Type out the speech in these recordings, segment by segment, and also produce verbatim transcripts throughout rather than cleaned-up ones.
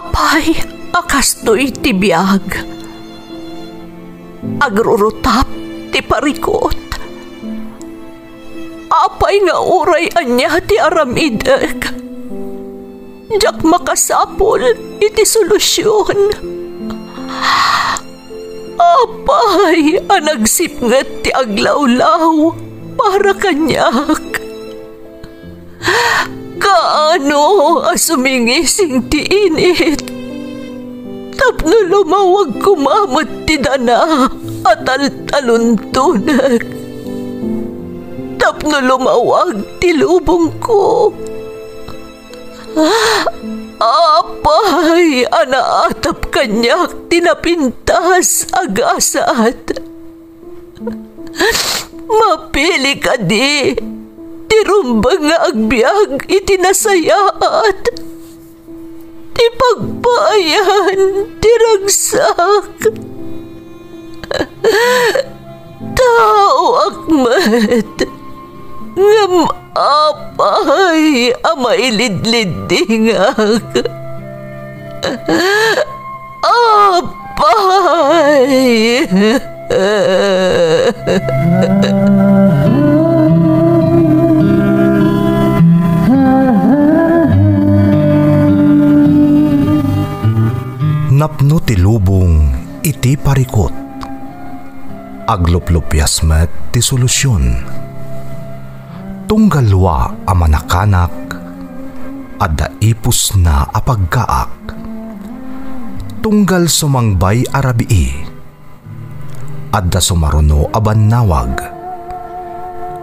Apay a kastoy ti biag? Agrurutap ti parikut. Apay nga uray ania ti aramidek, diak makasapul iti solusion. Apay a nagsipnget ti aglawlaw para kaniak? Kaano a sumingising ti init tapno lumawag koma met ti dana a taltaluntonek, tapno lumawag ti lubongko? Apay a naatap kaniak ti napintas a gasat? Mapili kadi ti rumbeng nga agbiag iti nasayaat, ti pagpaayan ti ragsak? Taoak met, ngem apay a mailidliddingak? Apay! Napno ti lubong iti parikut. Agluplupias met ti solusion. Tunggal lua a manakanak, adda ipusna a paggaak. Tunggal sumangbay a rabii, adda sumaruno a bannawag.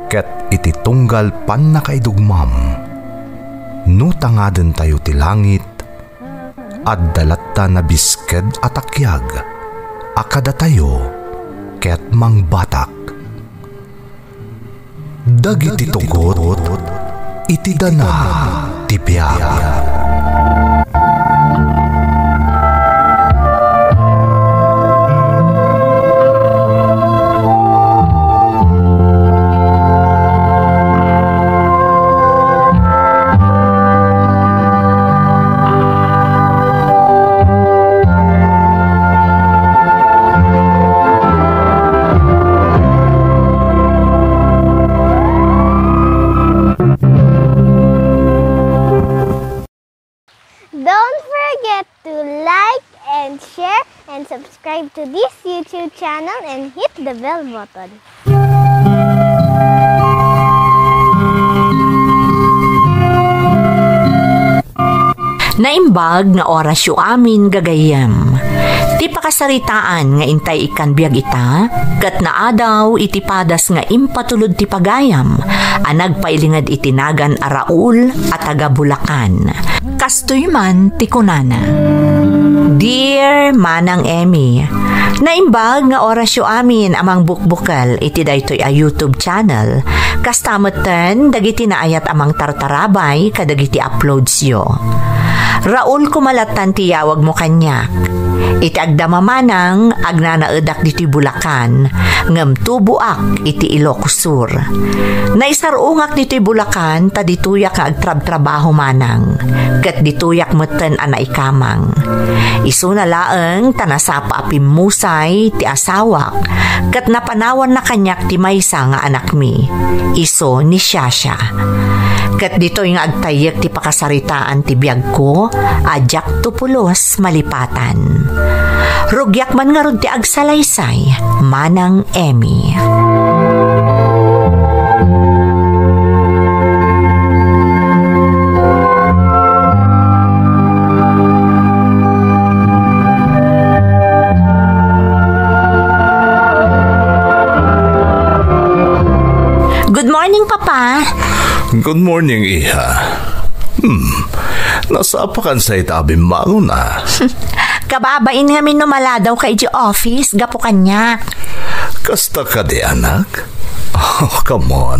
Ket iti tunggal pannakaidugmam, no tangadentayo ti langit, adda latta nabisked a takiag a kadatayo ket mangbatak. Dagiti tugot iti dana ti biag. Don't forget to like and share and subscribe to this YouTube channel and hit the bell button. Naimbag nga orasyo amin, gagayyem. Ti pakasaritaan nga intay ikkan biag ita, ket naadaw iti padas nga impatulod ti pagayam a nagpailinged iti nagan a Raul a taga Bulacan. Kastoy man ti kunana, Dear Manang Emmy, naimbag nga orasyo amin a mangbukbukel iti daytoy a YouTube channel, kasta metten dagiti naayat a mangtartarabay kadagiti uploadsyo. Raul koma lattan ti yawagmo kaniak. Iti agdama manang, agnanaedak ditoy Bulacan, ngem tuboak iti Ilocos Sur. Naisar-ongak ditoy Bulacan ta ditoyak nga agtrabtrabaho manang, ket ditoyak metten a naikamang. Isuna laeng ta nasapa a pimmusay ti asawak, ket napanawanna kaniak ti maysa nga anakmi, isu ni Shasha. Ket ditoy nga agtayyek ti pakasaritaan ti biagko a diakto pulos malipatan. Rugiak man ngarud ti agsalaysay, Manang Emmy. Good morning, Papa. Good morning, iha. Hmm, nasapakan sa ita a bimmangon, a. Kababain ngamin no maladaw ka iti office, gapu kaniak. Kasta kadi, anak? Oh, come on.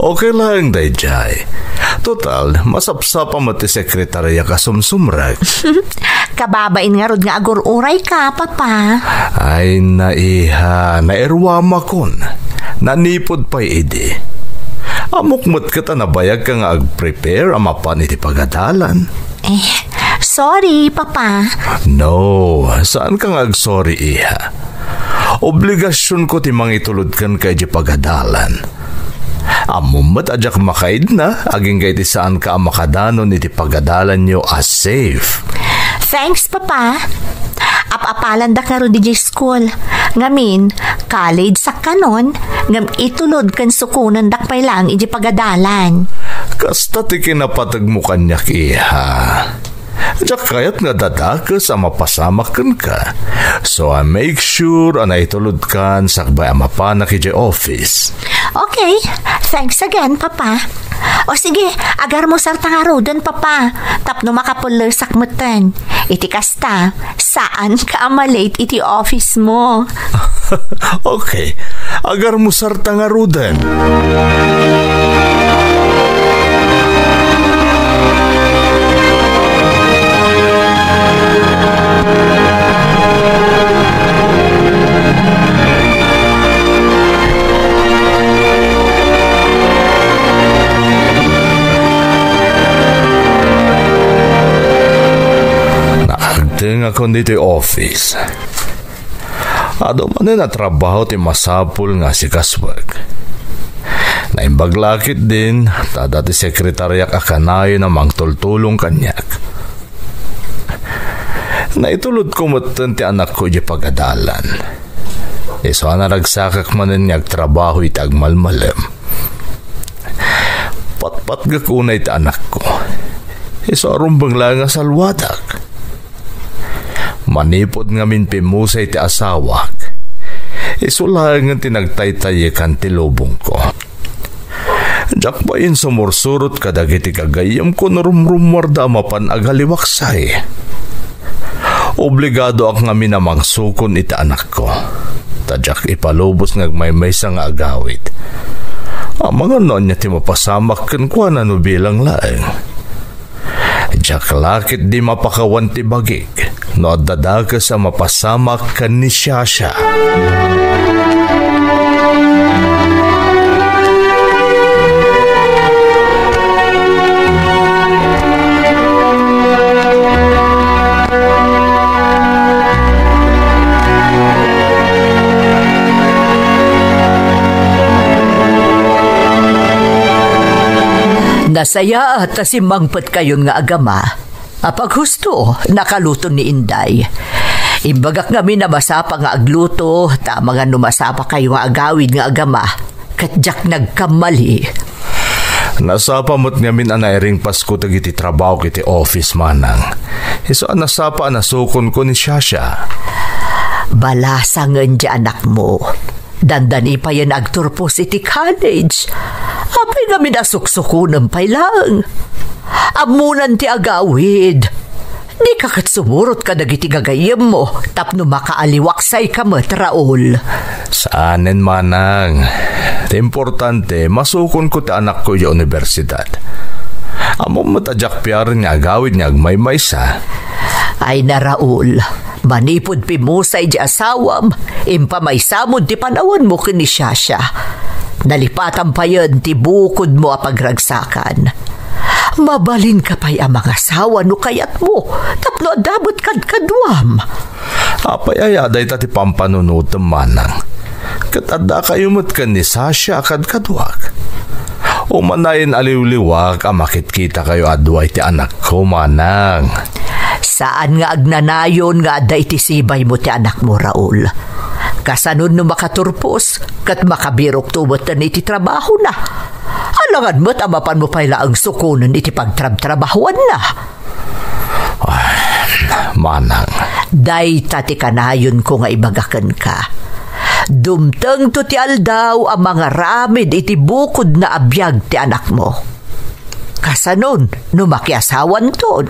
Okay lang, daydiay. Total, masapsapa met ti sekretarya a sumsumrek. Kababain ngarud nga agur-uray ka, Papa. Ay, naiha, nairuamakon. Nanipod pay idi. Ammok met ket a nabayag ka nga agprepare a mapan iti pagadalan. Eh, Sorry, Papa. No, saanka nga agsorry, iha. Obligasionko ti mangitulod kenka iti pagadalan. Ammom met a diak makaidna, agingga iti saanka a makadanon iti pagadalanyo a safe. Thanks, Papa. Ap-apalandak ngarud idiay school. Ngamin, college sakkanon, ngem itulod ken sukonendak pay laeng idiay pagadalan. Kasta ti kinapategmo kaniak, iha. Diak kayat nga dadakes a mapasamak kenka. So I make sure a naitulodkan sakbay a mapanak idiay office. Okay, thanks again, Papa. O sige, agarmusarta ngaruden, Papa, tapno makapullersak metten. Iti kasta, saanka a ma-late iti office mo. Okay, agarmusarta ngaruden. Naagtengakon ditoy office. Adu manen a trabaho ti masapul nga asikasuek. Naimbag la ketdin, ta adda ti sekretariak a kanayon a mangtultulong kaniak. Naitulodko metten ti anakko idiay pagadalan. Isu a naragsakak manen nga agtrabaho iti agmalmalem. Patpatgek unay ti anakko. Isu a rumbeng laeng a salwadak. Manipud ngamin pimmusay ti asawak, isu laengen ti nagtaytayekan ti lubongko. Diak pay insumursurot kadagiti gagayyemko no rumrummuarda a mapan agaliwaksay. Obligadoak ngamin a mangsukon iti anakko, ta diak ipalubos nga agmaymaysa nga agawid. Amangan no ania ti mapasamak kenkuana no bilang laeng. Diak la ketdi mapakawan ti bagik no adda dakes a mapasamak ken ni Shasha. Nasayaat ta simmangpetkayon nga agama. Apaghusto, nakaluto ni Inday. Imbagak ngamin a masapa nga agluto, ta amangan no masapakayo nga agawid nga agama, ket diak nagkammali. Nasapa met ngamin a nairingpasko dagiti trabaho iti office, Manang. Isu a nasapa a nasukonko ni Shasha. Balasangen ti anakmo. Dandani payen agturpos iti college. Apay ngamin a suksukonem pay laeng? Ammonan ti agawid. Dika ket sumurot kadagiti gagayyemmo tapno makaaliwaksayka met, Raul. Saanen, Manang. Ti importante, masukonko ti anakko idiay universidad. Ammom met a diak piaren nga agawid nga agmaymaysa. Ay na, Raul. Manipud pimmusay ti asawam, impamaysamon ti panawanmo ken ni Shasha. Nalipatan payen ti bukodmo a pagragsakan. Mabalinka pay a mangasawa no kayatmo, tapno adda met kadkaduam. Apay aya dayta ti pampanunotem, Manang? Ket addakayo met ken ni Shasha a kadkaduak. Umanayen a liwliwak a makitkitakayo a dua iti anakko, Manang. Saan nga agnanayon nga adda iti sibaymo ti anakmo, Raul. Kasanon no makaturpos, ket makabirokto metten iti trabahona. Alangan met a mapanmo pay laeng sukonen iti pagtrabtrabahuanna. Ay, Manang. Dayta ti kanayonko nga ibaga kenka. Dumtengto ti aldaw a mangaramid iti bukodna a biag ti anakmo. Kasanon no makiasawanton?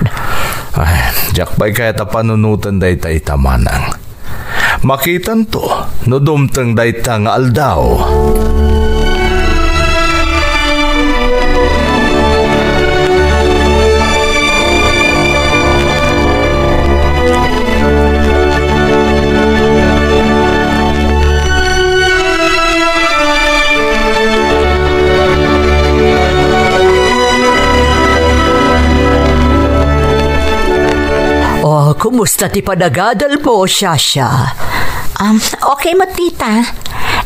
Ay, diak pay kayat a panunoten dayta ita, Manang. Makitanto no dumteng dayta nga aldaw. Kumusta ti panagadal mo, Shasha? Um, okay met, tita.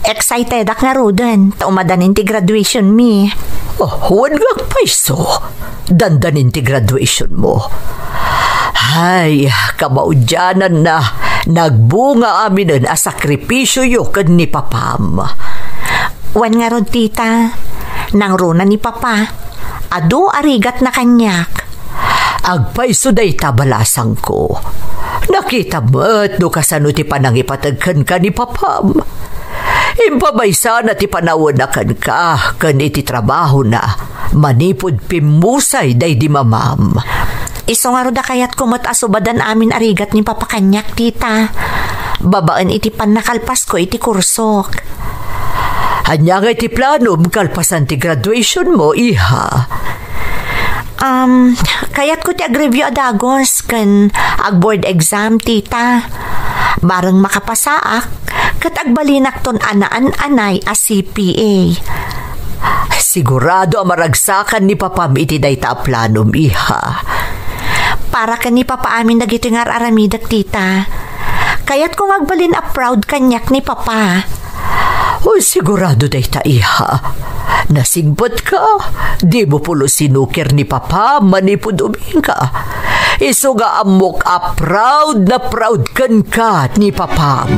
Excitedak ngaruden ta umadanin ti graduation mi. Oh, wen nga agpayso. Dandanin ti graduation mo. Ay, kamaudiananna, nagbunga aminen a sakripisioyo ken ni papam. Wen ngarud, tita, nangruna ni papa. Adu a rigatna kaniak. Agpayso dayta, balasangko. Nakita met no kasano ti panangipateg kenka ni papam. Impamaysana ti panawenna kenka ken iti trabahona manipud pimmusay daydi mamam. Isu ngarud a kayatko met a subadan amin a rigat ni papa kaniak, tita. Babaen iti pannakalpasko iti kursok. Ania ngay ti planom kalpasan ti graduation mo, iha? Um, kayatko ti ag-review a dagus ken ag-board exam, tita. Bareng makapasaak, ket agbalinakton a naan-anay a C P A. Sigurado a maragsakan ni papam iti dayta a planom, iha. Para ken ni papa amin dagitoy nga ar-aramidek, tita. Kayatko nga agbalin a proud kaniak ni papa. Oh, sigurado dayta, iha. Nasigpetka, dimo pulos sinukir ni papa manipud uminga. Isu nga ammok a proud na proud kenka ni papam.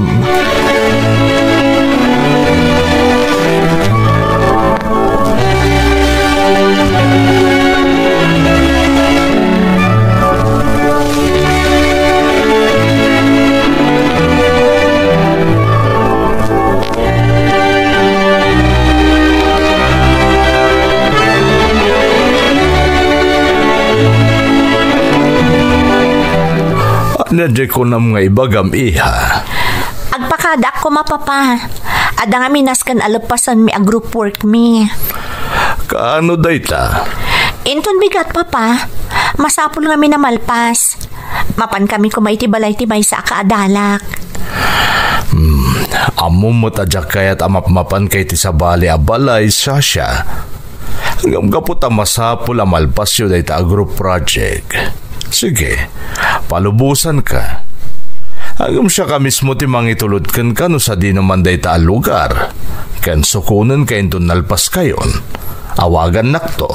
Ania diay kunam nga ibagam, iha? Agpakadaak koma, papa. Adda nga minasken a leppasenmi a group work mi. Kaano dayta? Inton bigat, papa. Masapul ngamin a malpas. Mapankami koma iti balay ti maysa a kaadalak. Hmm, ammom met a diak kayat a mapmapanka iti sabali a balay, Shasha. Ngem gapu ta masapul a malpasyo dayta a group project. Sige, palubosanka. Ngem siaka mismo ti mangitulod kenka no sadino man dayta a lugar. Ken sukonenka inton nalpaskayon. Awagannakto.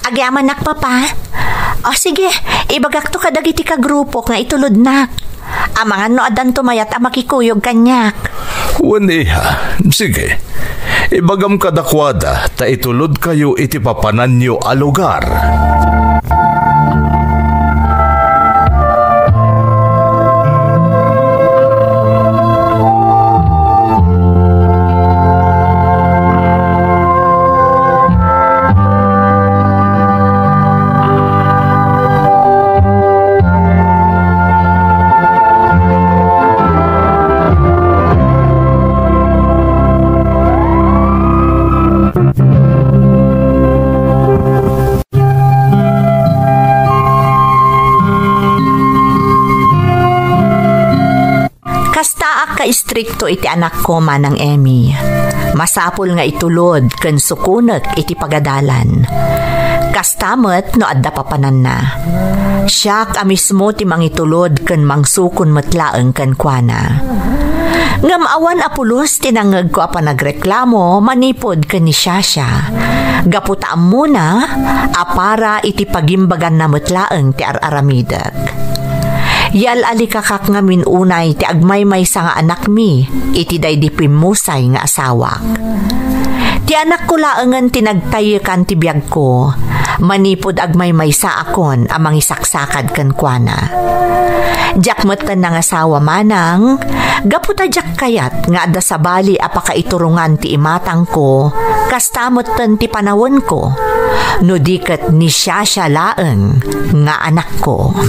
Agyamanak, papa. O sige, ibagakto kadagiti kagrupok nga itulodnak. Amangan no addanto mayat a makikuyog kaniak. Wen, iha. Sige. Ibagam kadakuada ta itulodkayo iti papananyo a lugar. Kastaak ka istrikto iti anakko, Manang Emmy. Masapul nga itulod ken sukonek iti pagadalan. Kasta met no adda papananna. Siak a mismo ti mangitulod ken mangsukon met laeng kenkuana. Ngem awan a pulos ti nangngegko a panagreklamo manipud ken ni Shasha. Gapu ta ammona a para iti pagimbaganna met laeng ti ar-aramidek. Yal-alikakak ngamin unay ti agmaymaysa nga anakmi iti daydi pimmusay nga asawak. Ti anakko laengen ti nagtayyekan ti biagko, manipud agmaymaysaakon a mangisaksakad kenkuana. Diak metten nangasawa manang, gapu ta diak kayat nga adda sabali a pakaiturongan ti imatangko, kasta metten ti panawenko, no di ket ni Shasha laeng nga anakko.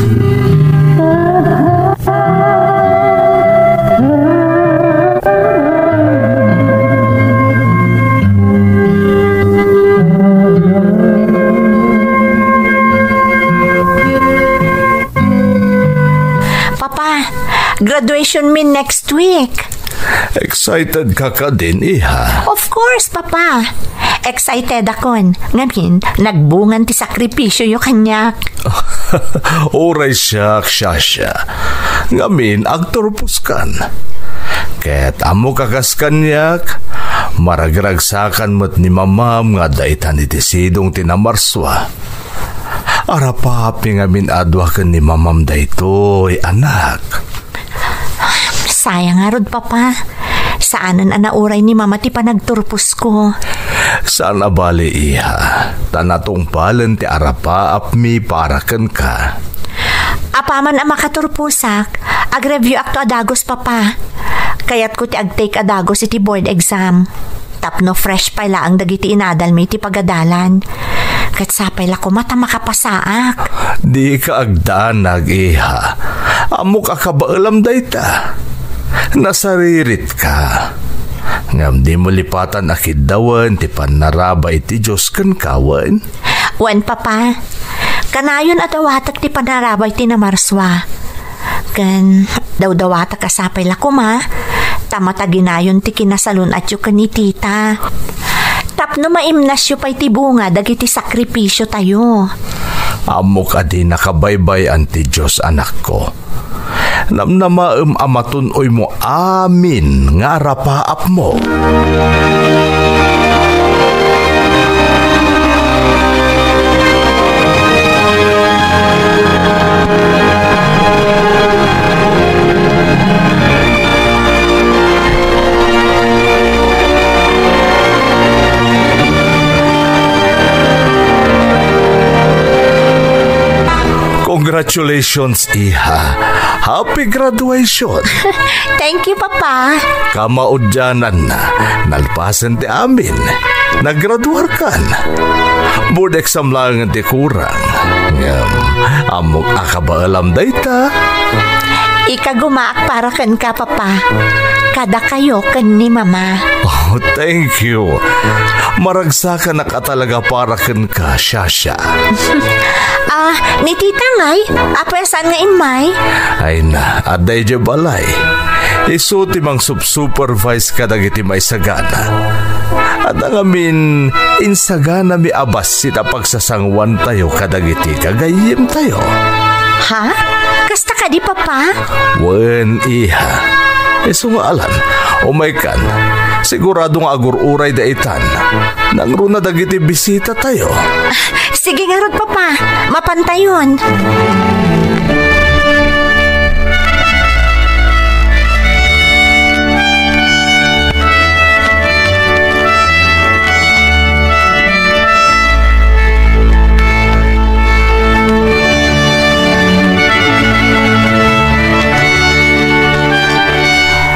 Papa, graduation mi next week. Excited ka kadin, iha? Of course, Papa. Excited akon. Ngamin, nagbungan ti sakripisioyo kaniak. Uray siak, Shasha. Ngamin, agturposkan. Ket ammok a kas kaniak, maragragsakan met ni mamam nga adda itan iti sidong ti Namarsua. Arapaapmi ngamin a dua ken ni mamam daytoy, anak. Sayang ngarud, Papa. Saanen a nauray ni Mama ti panagturposko. Saan a bali, iha. Ta natungpalen ti arapaapmi para kenka. Apaman a makaturposak, agreviewakto a dagus, Papa. Kayatko ti agtake a dagus iti board exam. Tapno fresh pay laeng dagiti inadalmi iti pagadalan. Ket sapay la koma ta makapasaak. Dika agdanag, iha. Ammok a kabaelam dayta. Nasariritka. Ngem dimo lipatan a kiddawen ti pannarabay ti Dios kenka wen? Wen, Papa. Kanayon a dawatek ti pannarabay ti Namarsua. Ken dawdawatek a sapay la koma, ta mataginayon ti kinasalun-atyo ken ni Tita. Tapno maimnasyo pay ti bunga dagiti sakripisiotayo. Ammok a dinaka baybay-an ti Dios, anakko. Namnamaem a matun-oymo amin nga arapaapmo. Congratulations, iha. Happy graduation. Thank you, Papa. Kamaudiananna, nalpasen ti amin. Naggraduarkan. Board exam laeng ti kurang. Ngem, ammok a kabaelam dayta. Ikagumaak para kenka, Papa. Kadakayo ken ni Mama. Oh, thank you. Maragsakanak a talaga para kenka, Shasha. Ah, ni Tita ngay, apay a saan nga immay? Ay na, adda idiay balay. Isu ti mangsupsupervise kadagiti maisagana. Adda ngamin, insaganami a bassit a pagsasanguantayo kadagiti gagayyemtayo. Ha? Kasta kadi, Papa? Wen, iha. Isu nga alan, umaykan. Sigurado nga agur-uray daytan. Nangruna dagiti bisitatayo. Sige ngarud, Papa. Mapantayon.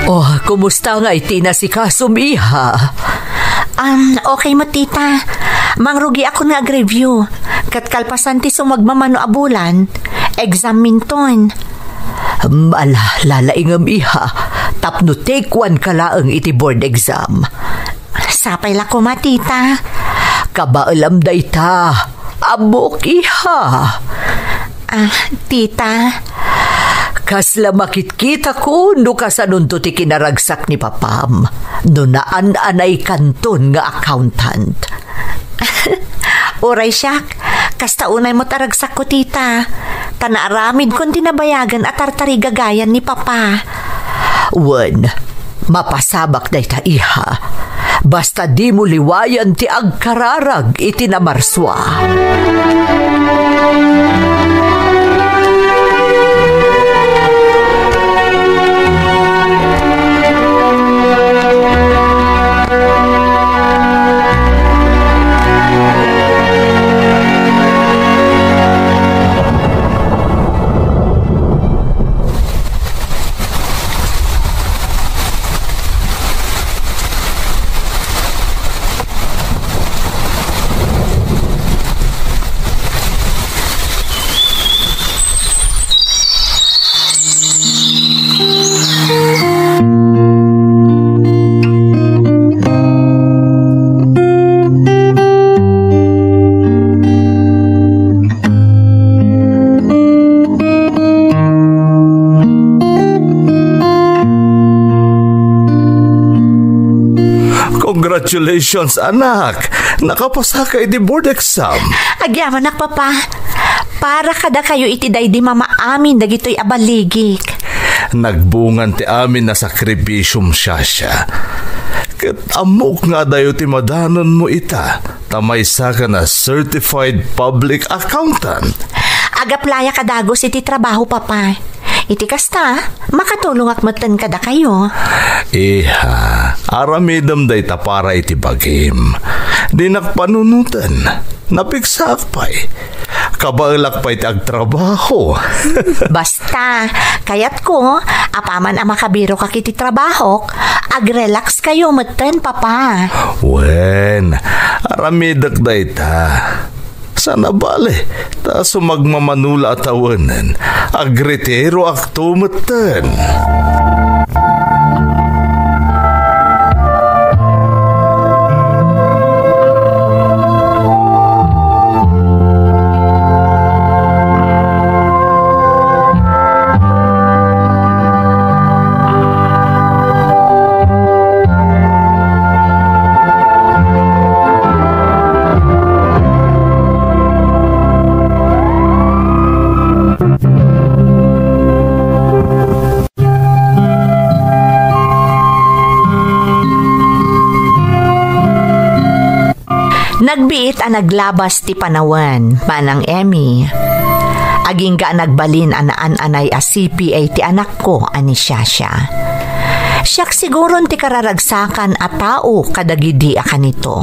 Oh, kumusta ngay ti inasikasom, iha? Um, okay met, Tita. Mangrugiakon nga ag-review. Ket kalpasan ti sumagmamano a bulan, exam minton. Um, ala, lalaingem, iha. Tapno take one ka laeng iti board exam. Sapay la koma, Tita. Kabaelam dayta. Ammok, iha. Ah, Tita. Kasla makitkitakon no kasanonto ti kinaragsak ni Papam no naan-anaykanton nga accountant. Uray siak, kasta unay met a ragsakko, Tita. Ta naaramidkon ti nabayagen a tartarigagayan ni Papa. Wen, mapasabak dayta, iha. Basta dimo liwayan ti agkararag iti namarsua. Congratulations, anak! Nakapasaka iti board exam. Agyamanak, Papa. Para kadakayo iti daydi mamaamin dagitoy a baligi. Nagbungan ti amin a sakripisiom, Shasha. Ket ammok nga adayo ti madanonmo ita, ta maysakan a certified public accountant. Agaplayak a dagus iti trabaho, Papa. Iti kasta, makatulongak metten kadakayo. Iha, aramidem dayta para iti bagim. Dinak panunoten. Napigsaak pay. Kabaelak pay ti agtrabaho. Basta, kayatko, apaman a makabirokak iti trabahok, agrelax kayo metten, Papa. Wen, aramidek dayta. Saan a bale, ta sumagmamano la a tawenen, agretiroakto metten. Nagbiit a naglabas ti panawen, Manang Emmy. Agingga a nagbalin a naan-anay a C P A ti anakko a ni Shasha. Siak siguron ti kararagsakan a tao kadagidi a kanito.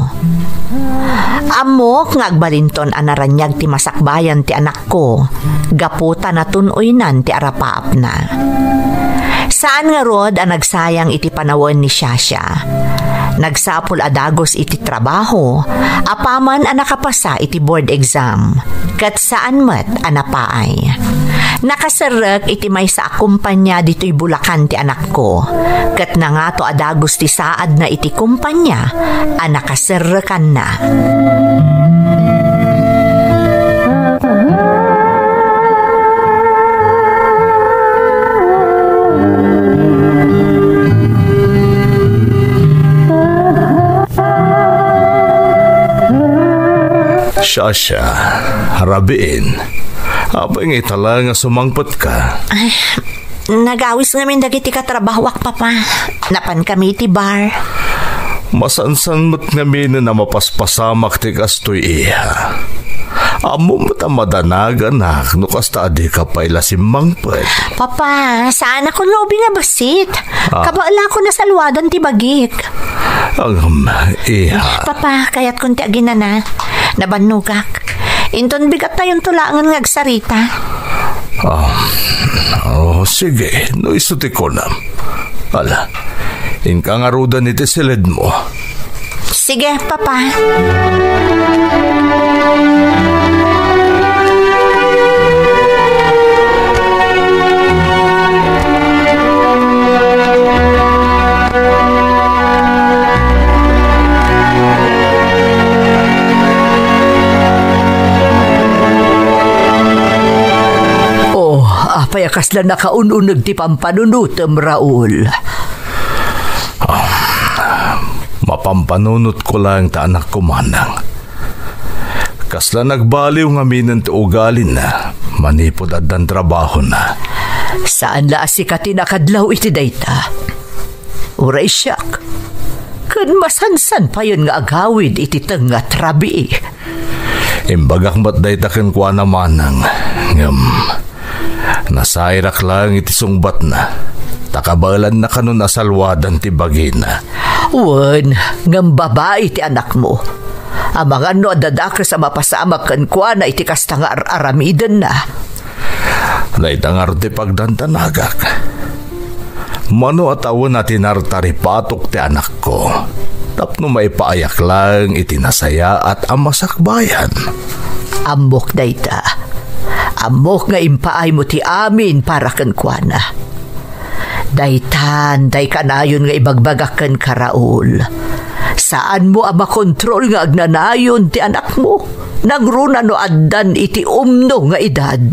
Ammok nga agbalinton a naraniag ti masakbayan ti anak ko, gapu ta natun-oynan ti arapaapna. Saan ngarud a nagsayang iti panawen ni Shasha. Nagsapul a dagus iti trabaho, apaman a nakapasa iti board exam, ket saan met a napaay. Nakaserrek iti maysa a kumpanya ditoy Bulacan ti anakko, ket nangato a dagus ti saadna iti kumpanya a nakaserrekanna. Shasha, rabiin. Apay nga ita la nga sumangpetka? Ay, nagawis ngamin dagiti katrabahoak, Papa. Napan kami iti bar. Masansan met ngaminen a mapaspasamak ti kastoy, iha. Ammom met a madanaganak no kasta a dika pay la simmangpet. Papa, saan a kuno ubi nga bassit. Ah. Kabaelakon a salwadan ti bagik. Agam, iha. Papa, kayatkon ti aginana. Nabannogak. Inton bigattayonto laengen nga agsarita. Ah, oh, sige, no isu ti kunam. Ala, inka ngaruden iti silidmo. Sige, Papa. Oh, apay a kasla nakaun-uneg ti pampanunotem, Raul? Ah, mapampanunotko laeng ta anakko, manang. Kasla nagbaliw ngaminen ti ugalina manipud addan trabahona. Saan la a sika ti nakadlaw iti dayta. Uray siak, ken masansan payen nga agawid iti tengnga ti rabii. Imbagak met dayta kenkuana, manang, ngem nasairak laeng iti sungbatna, ta kabaelanna kanon a salwadan ti bagina. Wen, ngem babai ti anakmo. Amangan no adda dakes a mapasamak kenkuana iti kasta nga ar-aramidenna. Dayta ngarud ti pagdandanagak. Mano a tawen a tinartaripatok ti anakko tapno maipaayak laeng iti nasayaat a masakbayan. Ammok dayta. Ammok nga impaaymo ti amin para kenkuana. Daytan, dayta kanayon nga ibagbagak kenka, Raul. Saanmo a makontrol nga agnanayon ti anakmo. Nangruna no addan iti umno nga edad.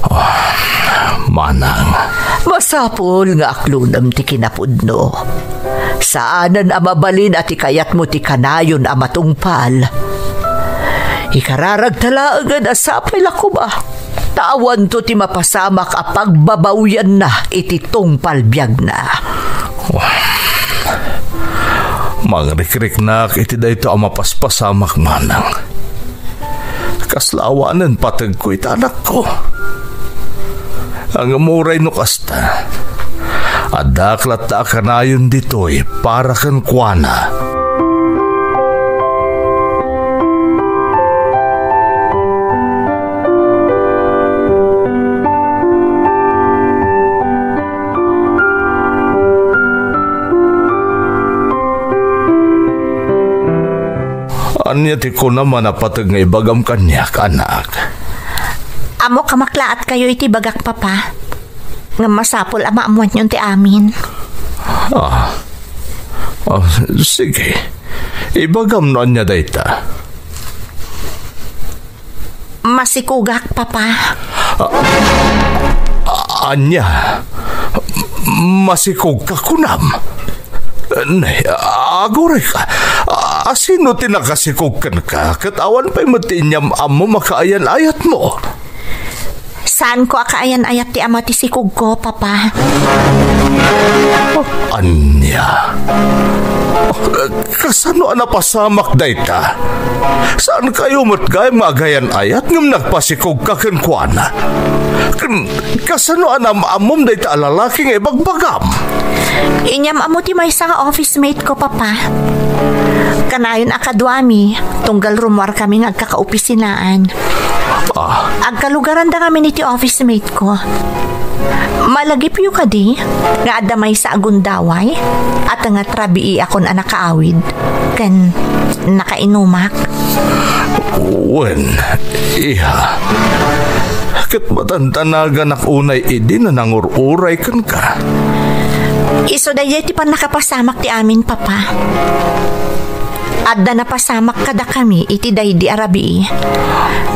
Ah, manang. Masapul nga aklonem ti kinapudno. Saanen a mabalin a ti kayatmo ti kanayon a matungpal. Ikararagta laengen a sapay la koma ta awanto ti mapasamak a pagbabawianna iti tungpal biagna. Mangrikriknak iti daytoy a mapaspasamak, manang. Kasla awanen pategko iti anakko. Ngem uray no kasta, addaak latta a kanayon ditoy para kenkuana. Ania ti kunam a napateg nga ibagam kaniak, anak? Ammok a maklaatkayo iti bagak, Papa. Ngem masapul a maammoanyon ti amin. Ah. Ah, sige. Ibagam no ania dayta. Masikugak, Papa. Ah, ania? Masikugka, kunam? Nay, aguray ka. Ah, sino ti nakasikog kenka? Ket awan pay met ti inyam-ammom a kaayan-ayatmo? Saanko a kaayan-ayat ti ama ti sikogko, Papa. Ania? Kasano a napasamak dayta? Saankayo met gayam nga agayan-ayat ngem nagpasikogka kenkuana? Ken, kasano a naam-ammom dayta a lalaki nga ibagbagam? Inyam-ammo ti maysa nga office mate ko, Papa. Kanayon a kaduami, tunggal rummuarkami nga agkakaopisinaan. Ah. Agkalugaranda ngamin iti office mate ko. Malagipyo kadi nga adda maysa a gundaway a tengnga rabiiakon a nakaawid ken nakainumak? Wen, iha. Ket madandanaganak unay idi a nangur-uray kenka. Isu daydiay ti pannakapasamak ti amin, Papa. Adda napasamak kadakami iti daydi a rabii.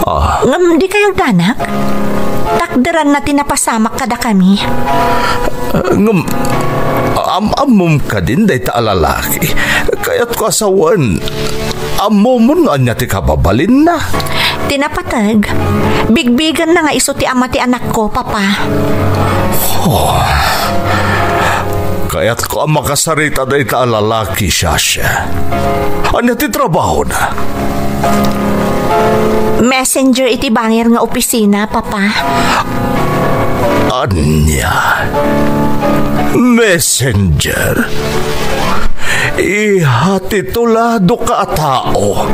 Ah. Ngem dikay agdanak? Takderanna ti napasamak kadakami. Ngem, am-ammom kadin dayta a lalaki? Kayatko a sawen, ammomon no ania ti kababalinna? Ti napateg, bigbigenna nga isu ti ama ti anakko, Papa. Oh. Kayatko a makasarita dayta a lalaki, Shasha. Ania ti trabahona? Messenger iti bangir nga opisina, Papa. Ania? Messenger? Iha ti tuladoka a tao.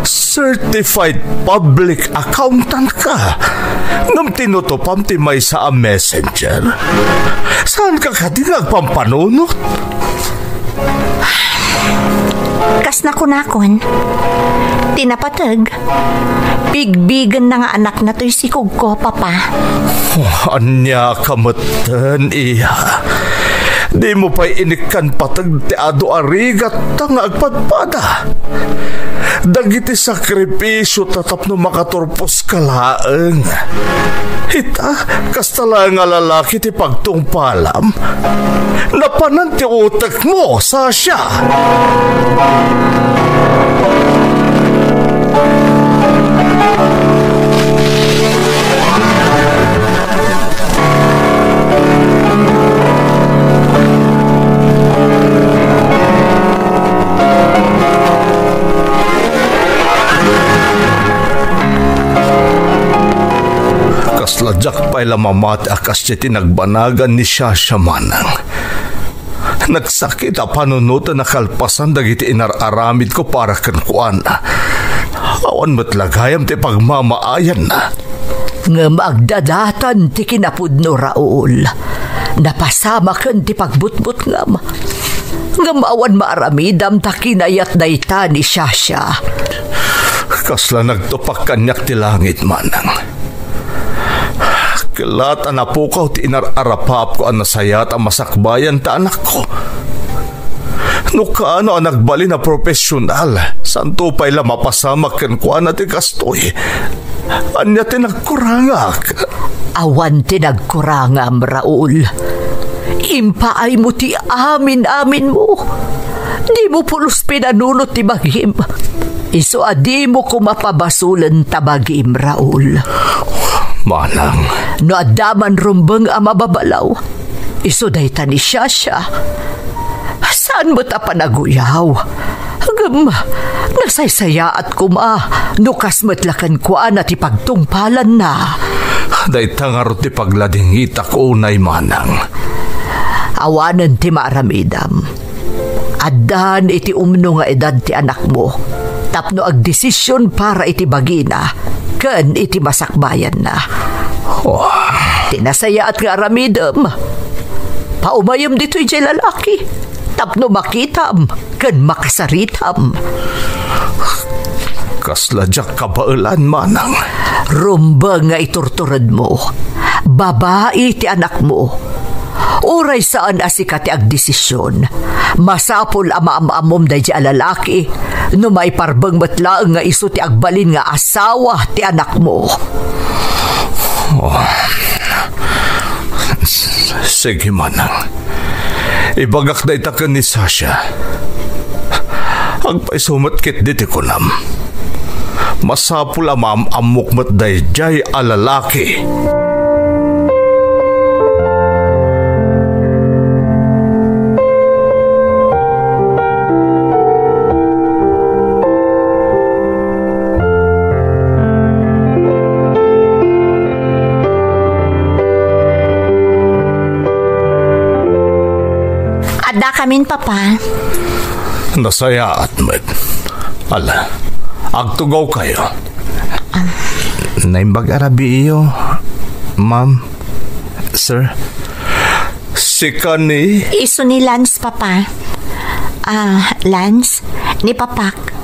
Certified public accountant ka. Ngem tinutupam ti maysa a messenger. Saanka kadi nga agpampanunot? Kas nakunakon, ti napateg, bigbigenna nga anakna toy sikogko, Papa. Ania ka metten, iha? Dimo pay inikkan pateg ti adu a rigatta nga agpadpada. Dagiti sakripisio ta tapno makaturposka laeng. Ita, kasta laeng a lalaki ti pagtungpalam. Napanan ti utekmo, Sasha. Kasla diak pay la mamati a kasdiay ti nagbanagan ni Shasha, manang. Nagsakit a panunoten a kalpasan dagiti inar-aramidko para kenkuana. Awan met la gayam ti pagmamaayanna. Ngem agdadatan ti kinapudno, Raul. Napasamaken ti pagbutbutngam. Ngem awan maaramidam ta kinayat dayta ni Shasha. Kasla nagtupak kaniak ti langit, manang. Kellat a napukaw ti inar-arapaapko a nasayaat a masakbayan ta anakko. No kaano a nagbalin a profesional, saanto pay la mapasamak kenkuana ti kastoy. Ania ti nagkurangak? Awan ti nagkurangam, Raul. Impaaymo ti amin-aminmo. Dimo pulos pinanunot ti bagim. Isu a dimo koma pabasolen ta bagim, Raul. Manang. No adda man rumbeng a mababalaw, isu dayta ni Shasha. Saan met a panaguyaw? Ngem, nasaysayaat koma no kas met la kenkuana ti pagtungpalanna. Dayta ngarud ti pagladingitak unay, Manang. Awanen ti maaramidam. Addan iti umno nga edad ti anakmo tapno agdesision para iti bagina ken iti masakbayanna. Oh. Ti nasayaat nga aramidem, paumayem ditoy diay lalaki tapno makitam ken makasaritam. Kasla diak kabaelan, Manang. Rumbeng nga iturturedmo. Babai ti anakmo. Uray saan a sika ti agdesision, masapul a maam-ammom daydiay a lalaki no maiparbeng met laeng nga isu ti agbalin nga asawa ti anakmo. Oh. Sige, Manang. Ibagak dayta ken ni Shasha. Agpayso met ketdi ti kunam. Masapul a maam-ammok met daydiay a lalaki. Adda kamin, Papa. Nasayaat met. Ala, agtugawkayo. Naimbag a rabii, ma'am, sir. Sika ni? Isu ni Lance, Papa. Ah, Lance, ni Papak.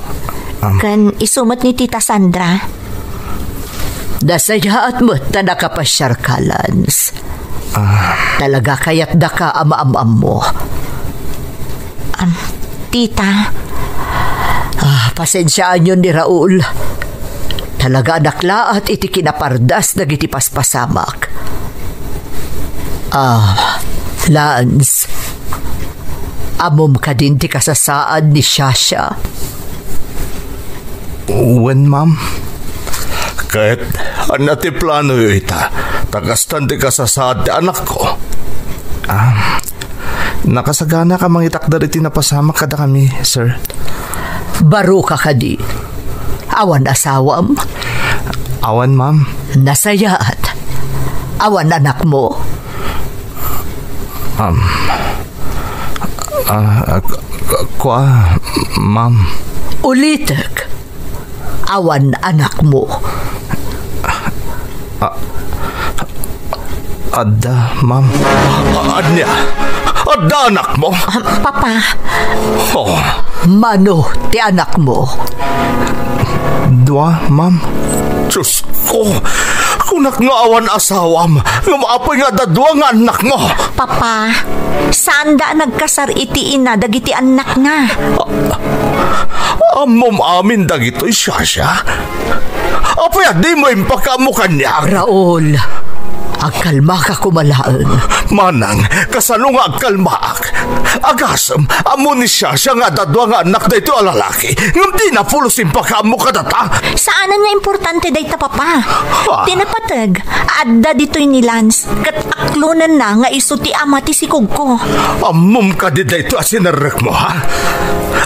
Am. Ken isu met ni Tita Sandra. Nasayaat met ta nakapasiarka, Lance. Ah. Talaga kayatdaka a maam-ammo. Am, Tita. Ah, pasensiaanyon ni Raul. Talaga a naklaat iti kinapardas dagiti paspasamak. Ah, Lance, ammom kadin ti kasasaad ni Shasha? Wen, ma'am. Ket ania ti planoyo ita? Ta kastan ti kasasaad ti anakko. Ah, nakasagana ka mangitakder iti napasamak kadakami, sir. Baro ka kadi? Awan asawam? Awan, ma'am. Nasayaat. Awan anakmo? Um, ah, k-, k-, kua, ma'am. Ulitek. Awan anakmo. Ah, adda, ma'am. Ania? Adda anakmo? Ah, Papa. Oh. Mano ti anakmo? Dua, ma'am. Diyos ko, kunak nga awan asawam, ngem apay nga adda dua nga annakmo? Papa, saanda a nagkasar iti ina dagiti annakna. Ammom amin dagitoy, Shasha? Apay a dimo impakaammo kaniak? Raul, agkalmaka koma laeng. Manang, kasano nga agkalmaak? Agasem, ammo ni Shasha nga adda dua nga annak daytoy a lalaki, ngem dina pulos impakaammo kadata. Saanen nga importante dayta, Papa. Ah. Ti napateg, adda ditoy ni Lance, ket aklonenna nga isu ti ama ti sikogko. Ammom kadi daytoy a sinerrekmo, ha?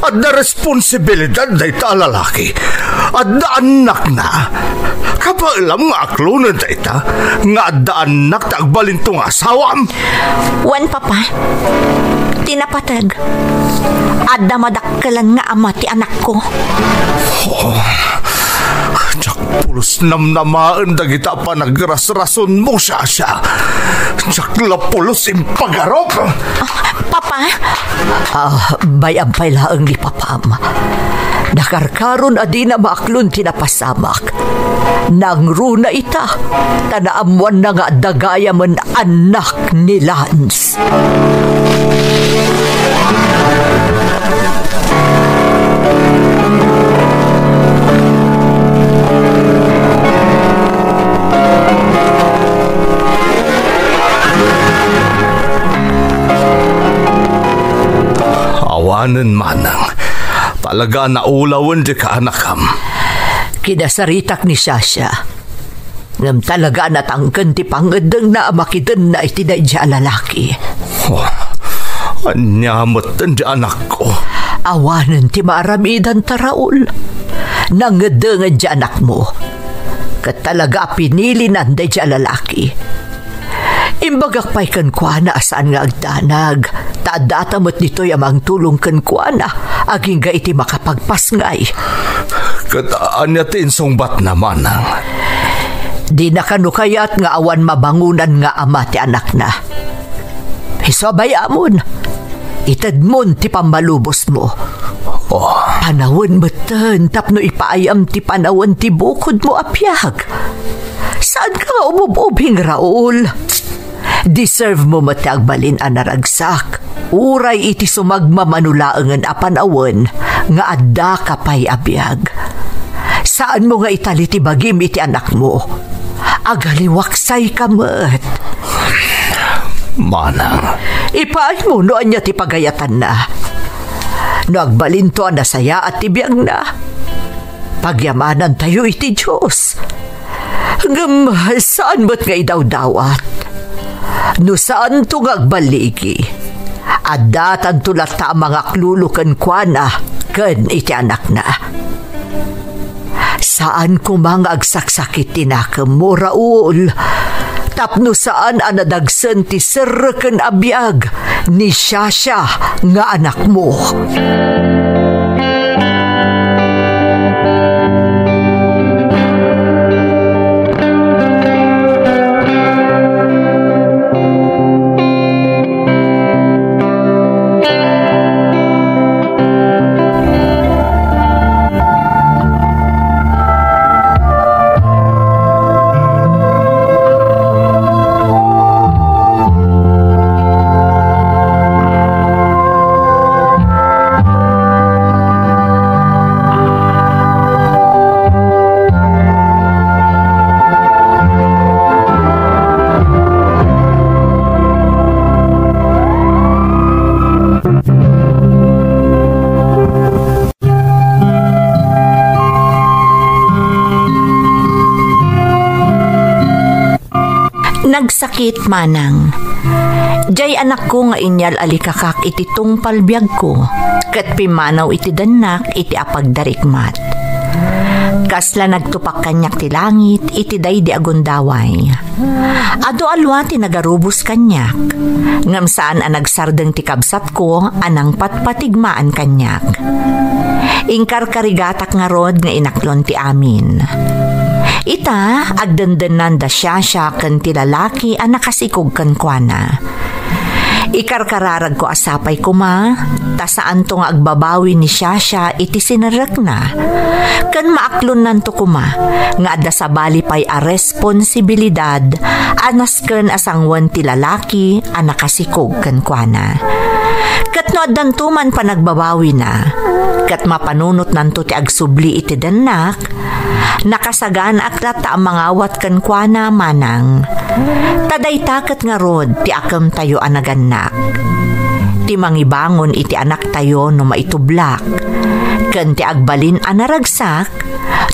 Adda responsibilidad dayta a lalaki. Adda annakna. Kabaelam nga aklonen dayta nga adda annak ti agbalinto nga asawam. Wen, Papa, ti napateg, adda madakkelan nga ama ti anakko. Oh, diak pulos namnamaen dagita a panagrasrasonmo, Shasha. Diak la pulos impagarup. Ah, Papa? Ah, bay-am pay laeng ni Papam. Nakarkaron a dina maaklon ti napasamak. Nangruna ita, ta naammoanna nga adda gayamen annak ni Lance. Awanen, Manang. Talaga a naulawen dika, anakam. Kinasaritak ni Shasha. Ngem talaga a natangken ti pangngeddengna a makidenna iti daydiay a lalaki. Oh, ania metten ti anakko? Awanen ti maaramidanta, Raul. Nangngeddengen ti anakmo. Ket talaga a pinilinan daydiay a lalaki. Imbagak pay kenkuana a saan nga agdanag, ta addata met ditoy a mangtulong kenkuana agingga iti makapagpasngay. Ket ania ti insungbatna, manang? Dina kano kayat nga awan mabangonan nga ama ti anakna. Isu a bay-amon, itedmon ti pammalubosmo. Oh. Panawen metten tapno ipaayam ti panawen ti bukodmo a biag. Saanka nga umub-ubing, Raul. Deserve mo met ti agbalin a naragsak, uray iti sumagmamano laengen a panawen nga addaka pay a biag. Saanmo nga itali ti bagim iti anakmo. Agaliwaksayka met. Manang. Ipaaymo no ania ti pagayatanna. No agbalinto a nasayaat ti biagna, pagyamanantayo iti Dios. Ngem saan met nga idawdawat. No saanto nga agballigi, addatanto latta a mangaklulo kenkuana ken iti anakna. Saan koma nga agsaksakit ti nakemmo, Raul, tapno saan a nadagsen ti serreken a biag ni Shasha nga anakmo. Nagsakit, manang. Diay anakko nga inyal-alikakak iti tungpal biagko, ket pimmanaw iti dennak iti apagdarikmat. Kasla nagtupak kaniak ti langit iti daydi a gundaway. Adu a lua ti nagarubos kaniak, ngem saan a nagsardeng ti kabsatko a nangpatpatigmaan kaniak. Inkarkarigatak ngarud nga inaklon ti amin. Ita, agdendennan da Shasha ken ti lalaki a nakasikog kenkuana. Ikarkararagko a sapay koma, ta saanto nga agbabawi ni Shasha iti sinerrekna. Ken maaklonnanto koma nga adda sabali pay a responsibilidad a nasken a sanguen ti lalaki a nakasikog kenkuana. Ket no addanto man panagbabawina, ket mapanunotnanto ti agsubli iti dennak, nakasaganaak latta a mangawat kenkuana, manang. Ta dayta ket ngarud ti akemtayo a nagannak. Ti mangibangon iti anaktayo no maitublak, ken ti agbalin a naragsak,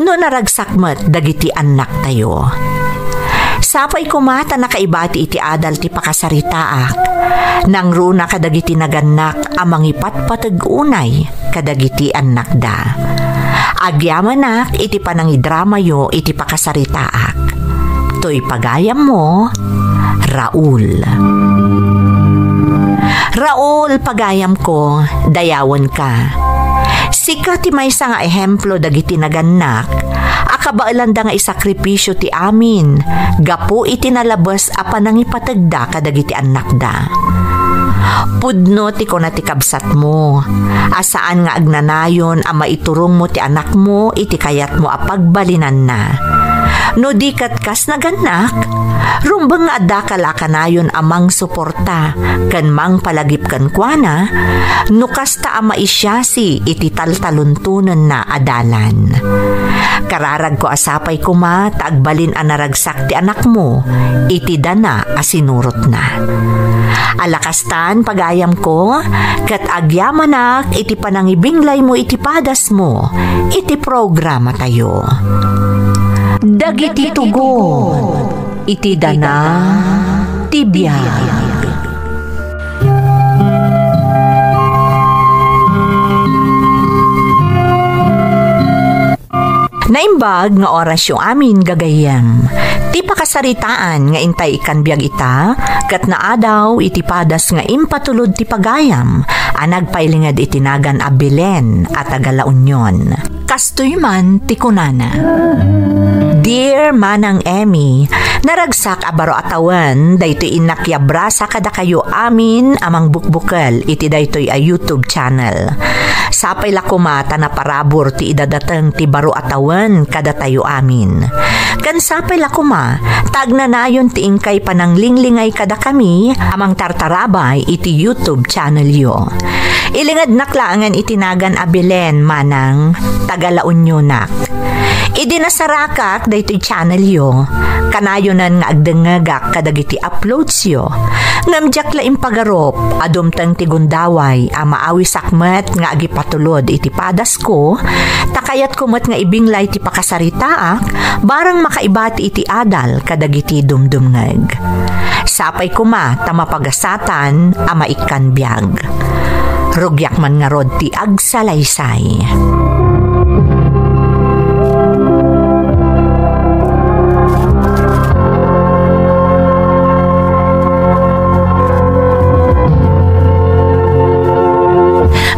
no naragsak met dagiti annaktayo. Sapay koma ta nakaibati iti adal ti pakasaritaak. Nangruna kadagiti nagannak a mangipatpateg unay kadagiti annakda. Agyamanak iti panangidramayo iti pakasaritaak. Toy pagayammo, Raul. Raul, pagayamko, dayawenka. Sika ti maysa nga ehemplo dagiti nagannak a kabaelanda nga isakripisio ti amin gapu iti nalabes a panangipategda kadagiti annakda. Pudno ti kuna ti kabsatmo a saan nga agnanayon a maiturongmo ti anakmo iti kayatmo a pagbalinanna. No di ket kas nagannak, rumbeng nga addaka la kanayon a mangsuporta ken mangpalagip kenkuana no kasta a maisiasi iti taltaluntonenna a dalan. Kararagko a sapay koma ta agbalin a naragsak ti anakmo iti dana a sinurotna. Ala kastan, pagayamko, ket agyamanak iti panangibinglaymo iti padasmo iti programatayo. Dagiti tugon iti dana ti biag. Naimbag nga orasyo amin, gagayyem. Ti pakasaritaan nga intay ikkan biag ita, ket naadaw iti padas nga impatulod ti pagayam a nagpailinged iti nagan a Belen a taga La Union. Kastoy man ti kunana, "Dear Manang Emmy, naragsak a baro a tawen daytoy innak ti abrasa kadakayo amin a mangbukbukel iti daytoy a YouTube channel. Sapay la koma ta naparabur ti idadateng ti baro a tawen kadatayo amin. Ken sapay la koma ta agnanayon ti inkay pananglinglingay kadakami a mangtartarabay iti YouTube channelyo. Ilingednak laengen iti nagan a Belen, Manang, taga La Unionak. Idi nasarakak daytoy channelyo, kanayonen nga agdengngegak kadagiti uploadsyo. Ngem diak la impagarup a dumteng ti gundaway a maawisak met nga agipatulod iti padasko, ta kayatko met nga ibinglay ti pakasaritaak, barang makaibati iti adal kadagiti dumdumngeg. Sapay koma ta mapagasatan a maikkan biag. Rugiak man ngarud ti agsalaysay."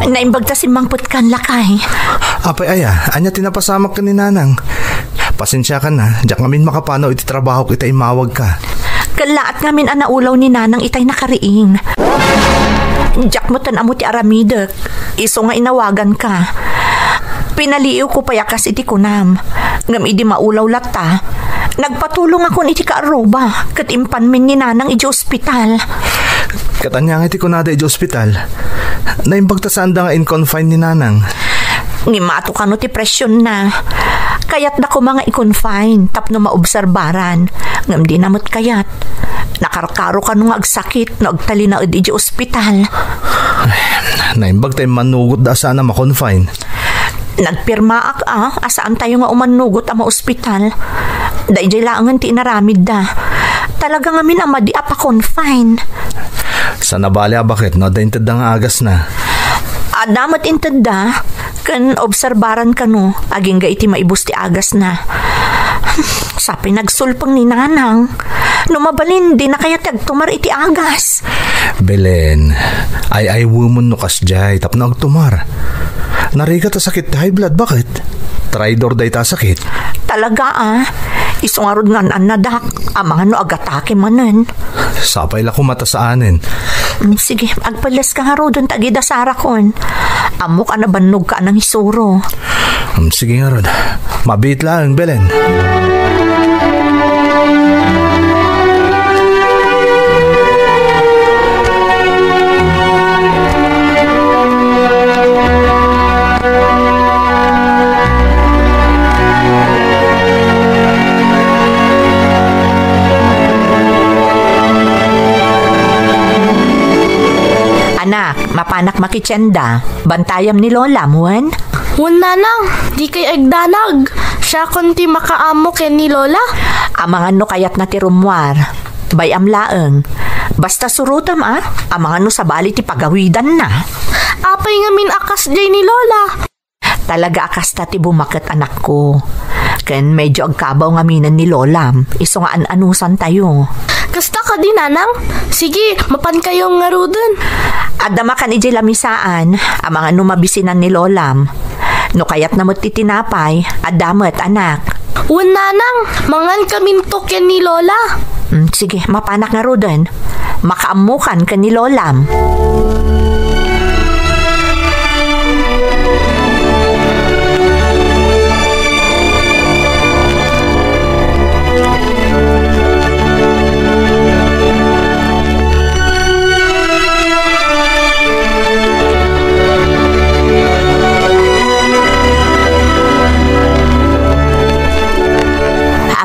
Naimbag ta simmangpetkan, lakay. Apay aya, ania ti napasamak ken ni Nanang? Pasensiakan a, diak ngamin makapanaw iti trabahok ita immawagka. Kellaat ngamin a naulaw ni Nanang itay nakariing. Diak metten ammo ti aramidek, isu nga inawaganka. Pinaliiwko pay a kas iti kunam, ngem idi maulaw latta, nagpatulongakon iti kaarruba ket impanmin ni Nanang idiay ospital. Ket ania ngay ti kunada idiay ospital? Naimbag ta saanda nga in-confine ni Nanang. Ngimmato kano ti presionna. Kayatda koma nga i-confine tapno maobserbaran, ngem dina met kayat. Nakarkaro kano nga agsakit no agtalinaed idiay ospital. Ay, naimbag ta immannugotda a saan a ma-confine. Nagpirmaak a, a saantayo nga umannugot a maospital. Daydiay laengen ti inaramidda. Talaga ngamin a madi a pa-confine. Saan a bale a baket no adda intedda nga agasna? Adda met intedda, ken obserbaran kano, agingga iti maibus ti agasna. Sapay nagsulpeng ni Nanang. No mabalin, dina kayat ti agtumar iti agas. Belen, ay-aywemon no kasdiay tapno agtumar. Narigat a sakit ti high blood, baket? Traidor dayta a sakit. Talaga a, isu ngarud nga an-annadak, amangan no agatake manen. Sapay la koma ta saanen. Mm, sige, agpelles ka ngaruden ta agidasarakon. Ammok a nabannogka a nangisuro. Mm, sige ngarud. Mabiit laeng, Belen. Anak, mapanak makitienda. Bantayam ni Lolam, wen? Wen, Nanang, dikay agdanag. Siakon ti makaammo ken ni Lola. Amangan no kayatna ti rummuar. Bay-am laeng. Basta surotem a, amangan no sabali ti pagawidanna. Apay ngamin a kasdiay ni Lola? Talaga a kasta ti bumaket, anakko. Ken medyo agkabaw ngaminen ni Lolam, isu nga an-anusantayo. Kasta kadi, Nanang? Sige, mapankayo ngaruden. Adda makan idiay lamisaan, amangan no mabisinan ni Lolam. No kayatna met ti tinapay, adda met, anak. Wen, Nanang, mangankaminto ken ni Lola. Mm, sige, mapanak ngaruden. Makaammokan ken ni Lolam.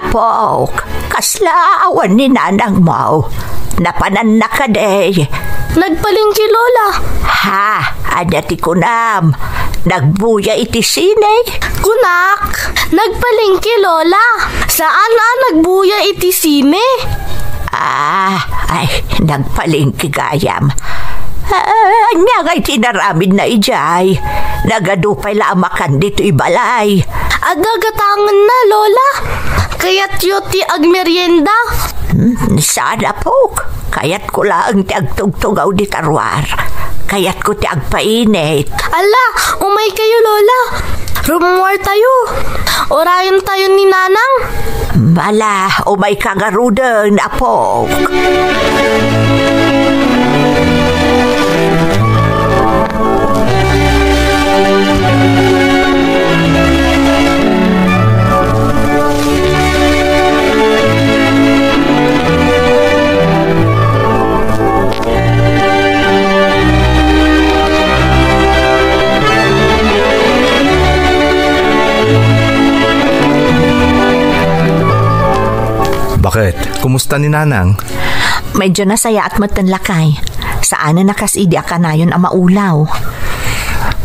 Pok, kasla awan ni nanangmo? Napananna kadi? Nagpalengke, Lola. Ha? Ania ti kunam? Nagbuya iti sine? Kunak, nagpalengke, Lola. Saan a nagbuya iti sine. Ah, ay, nagpalengke gayam. Ah, ania ngay ti inaramidna idiay? Nagadu pay la a makan ditoy balay. Agagatangenna, Lola. Kayatyo ti agmerienda? Hmm, sana, Pok. Kayatko laeng ti agtugtugaw dita ruar. Kayatko ti agpainit. Ala, umaykayo, Lola. Rummuartayo. Urayentayo ni Nanang. Ala, umayka ngaruden, Apok. Baket, kumusta ni Nanang? Medyo nasayaat metten, lakay. Saanen a kas idi a kanayon a maulaw.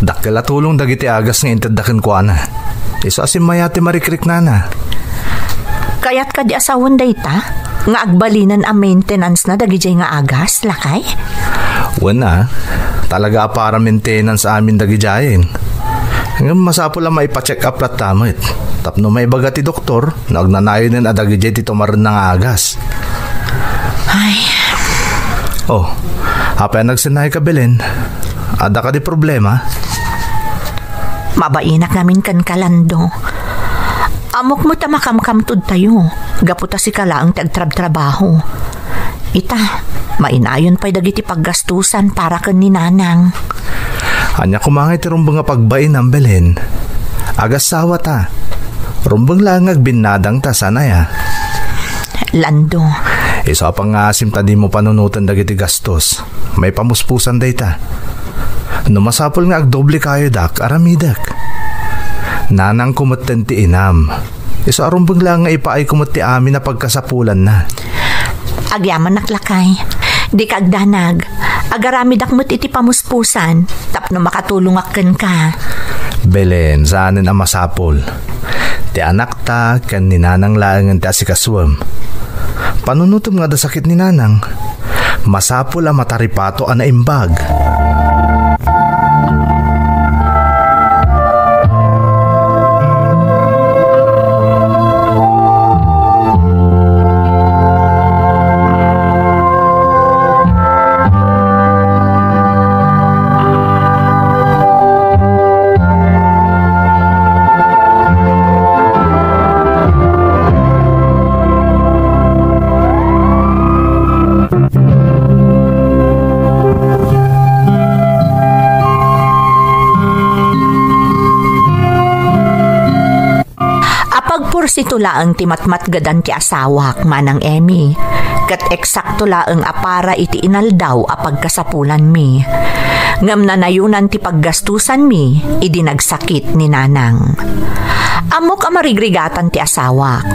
Dakkel a tulong dagiti agas nga intedda kenkuana. Isu a simmayaat ti marikriknana. Kayat kadi a sawen dayta nga agbalinen a maintenance na dagidiay nga agas, lakay? Wen a, talaga a para maintenance amin dagidiayen. Ngem masapul a maipa-check up latta met. Tapno maibaga ti doktor, no agnanayonen a dagidiay ti tumarenna nga agas. Ay. Oh, apay a nagsennaayka, Belen? Adda kadi problema? Mabainak ngamin kenka, Lando. Ammok met a makamkamtodtayo, gapu ta sika laeng ti agtrabtrabaho. Ita, mainayon pay dagiti paggastusan para ken ni Nanang. Ania koma ngay ti rumbeng a pagbainam, Belen? Agassawa ta. Rumbeng laeng nga agbinnadang ta, saan aya? Lando. Isu a pangngaasim ta dimo panunoten dagiti gastos. Maipamuspusan dayta. No masapul nga agdoble kayo dak, aramidek. Nanangko metten ti inam. Isu a rumbeng laeng nga ipaayko met ti amin a pagkasapulanna. Agyamanak, lakay. Dika agdanag. Agaramidak met iti pamuspusan tapno makatulongak kenka. Belen, saanen a masapul. Ti anakta ken ni Nanang laengen ti asikasuem. Panunotem nga adda sakit ni Nanang. Masapul a mataripato a naimbag. Apagpursito laeng ti matmatgedan ti asawak, Manang Emmy, ket eksakto laeng a para iti inaldaw a pagkasapulanmi. Ngem nanayonan ti paggastusanmi idi nagsakit ni Nanang. Ammok a marigrigatan ti asawak,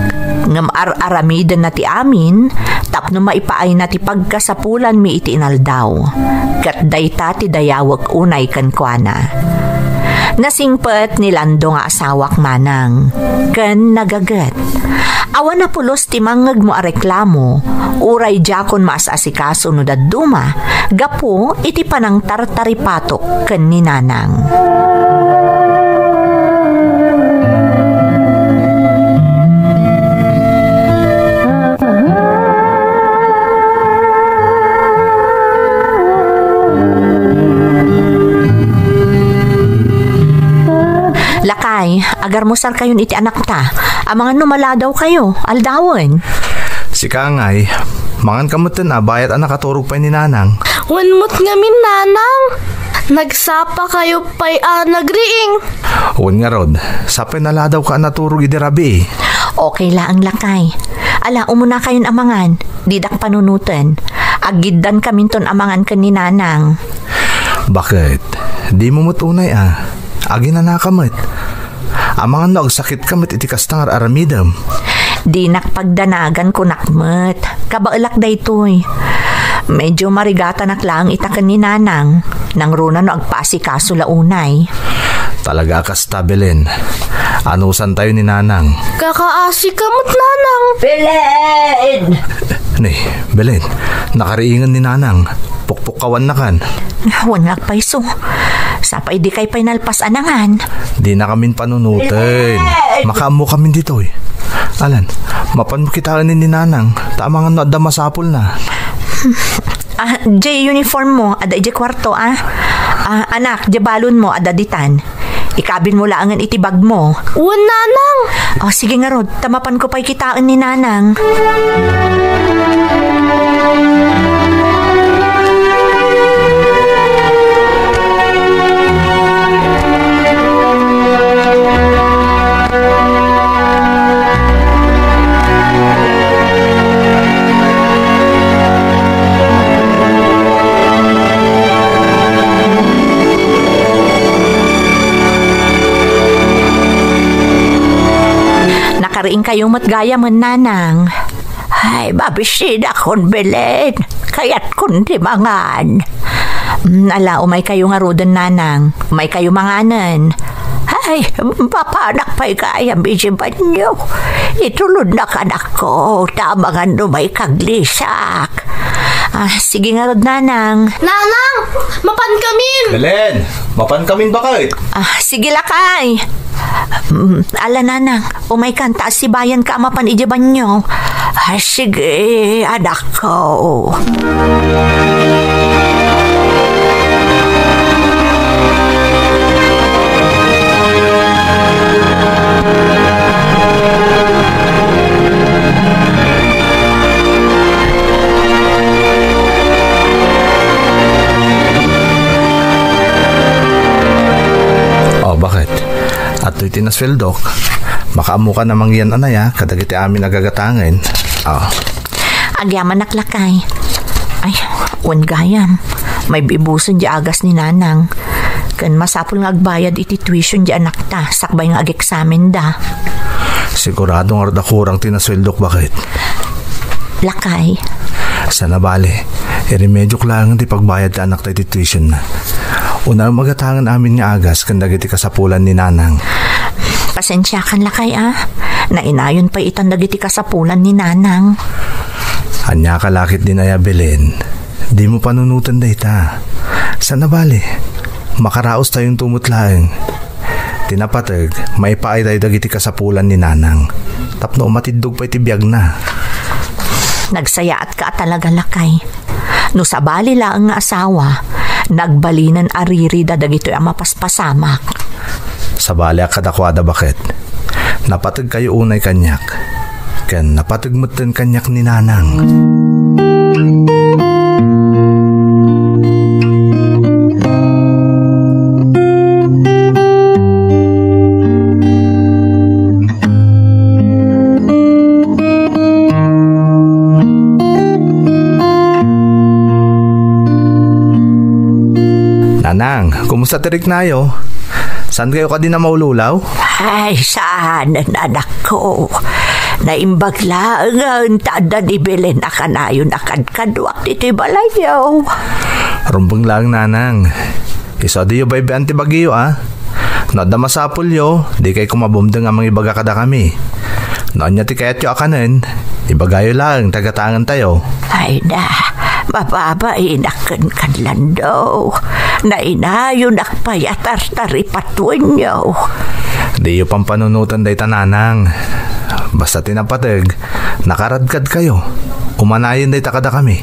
ngem ar-aramidenna ti amin tapno maipaayna ti pagkasapulanmi iti inaldaw, ket dayta ti dayawek unay kenkuana. Nasingpet ni Lando nga asawak, Manang, ken nagaget. Awan a pulos ti mangngegmo a reklamo, uray diakon maas-asikaso no dadduma, gapu iti panangtartaripatok ken ni Nanang. Lakay, agarmusarkayon iti anakta. Amangan no maladawkayo, aldawen. Sika ngay, mangan ka metten a bayat a nakaturog pay ni Nanang. Wen met ngamin, Nanang. Nagsapa kayo pay a nagriing. Wen ngarud, sapay naladawka a naturog idi rabii. Okay laeng, lakay. Ala, umuna kayon a mangan. Didak panunoten. Aggiddan kaminton a mangan ken ni Nanang. Baket? Dimo met unay a. Aginanaka met. Amangan no agsakit ka met iti kasta nga ar-aramidem. Dinak pagdanagan, kunak met. Kabaelak daytoy. Medyo marigatanak laeng ita ken ni Nanang. Nangruna no agpaasikaso la unay. Talaga a kasta, Belen. Anusantayo ni Nanang. Kakaasika met, Nanang. Belen! Ni, Belen, nakariingan ni Nanang. Pukpukkawannakan. Wen nga agpayso. Sapay dikay pay nalpas a nangan. Dinakamin panunoten. Makaammokamin ditoy. Alan, mapanmo kitaen ni Nanang. Ta amangan no adda masapulna. Ah, diay uniform mo, adda idiay kuarto, ah. Ah, anak, diay balon mo, adda ditan. Ikabin mo laengen iti bag mo. Wen, Nanang. O, sige ngarud, ta mapanko pay kitaen ni Nanang. Nakariingkayo met gayamen, Nanang. Ay, mabisinakon, Belen. Kayatkon ti mangan. Mm, ala, umaykayo ngaruden, Nanang. Umaykayo manganen. Ay, mapanak pay gayam idiay banio. Itulodnak, anakko, ta amangan no maikaglissak. Ah, sige ngarud, Nanang. Nanang, mapankamin! Belen, mapankamin baket? Ah, sige, lakay. Mm, ala, Nanang, umaykan ta asibayanka a mapan idiay banio. Ah, sige, anakko. O, baket? Adtoy ti nasueldok. Makaammokan a mangyan a naya kadagiti amin a gagatangen. O. Agyamanak, lakay. Ay, wen gayam. Maibibusen diay agas ni Nanang. Ken masapul nga agbayad iti tuition diay anakta sakbay nga ageksamenda. Sigurado ngarud a kurang ti nasueldok, baket? Lakay. Saan a bale, iremediok laeng ti pagbayad ti anakta iti tuitionna. Unaem a gatangen amin nga agas ken dagiti kasapulan ni Nanang. Pasensiakan, lakay, a. Nainayon pay itan dagiti kasapulan ni Nanang. Ania ka la ketdin aya, Belen? Dimo panunoten dayta. Saan a bale, makaraostayonto met laeng. Ti napateg, maipaaytayo dagiti kasapulan ni Nanang tapno umatiddog pay ti biagna. Nagsayaatka a talaga, lakay. No sabali laeng nga asawa, nagbalinen a ririda dagitoy a mapaspasamak. Sabaliak kadakuada, baket? Napategkayo unay kaniak, ken napateg metten kaniak ni Nanang. Nanang, kumusta ti riknayo? Saan kayo kadi na maululaw? Ay, saan, anakko. Naimbag laeng ta adda ni Belen a kanayon a kadkaduak ditoy balayyo. Rumbeng laeng, Nanang. Isu a diyo baybay-an ti bagiyo, a. No adda masapulyo, dikay koma bumdeng a mangibaga kadakami. No ania ti kayatyo a kanen, ibagayo laeng ta gatangentayo. Ay na, mababainak kenka, Lando. Nainayonak pay a tartaripatoenyo. Diyo pampanunoten dayta, Nanang. Basta ti napateg, nakaradkadkayo. Umanayen dayta kadakami.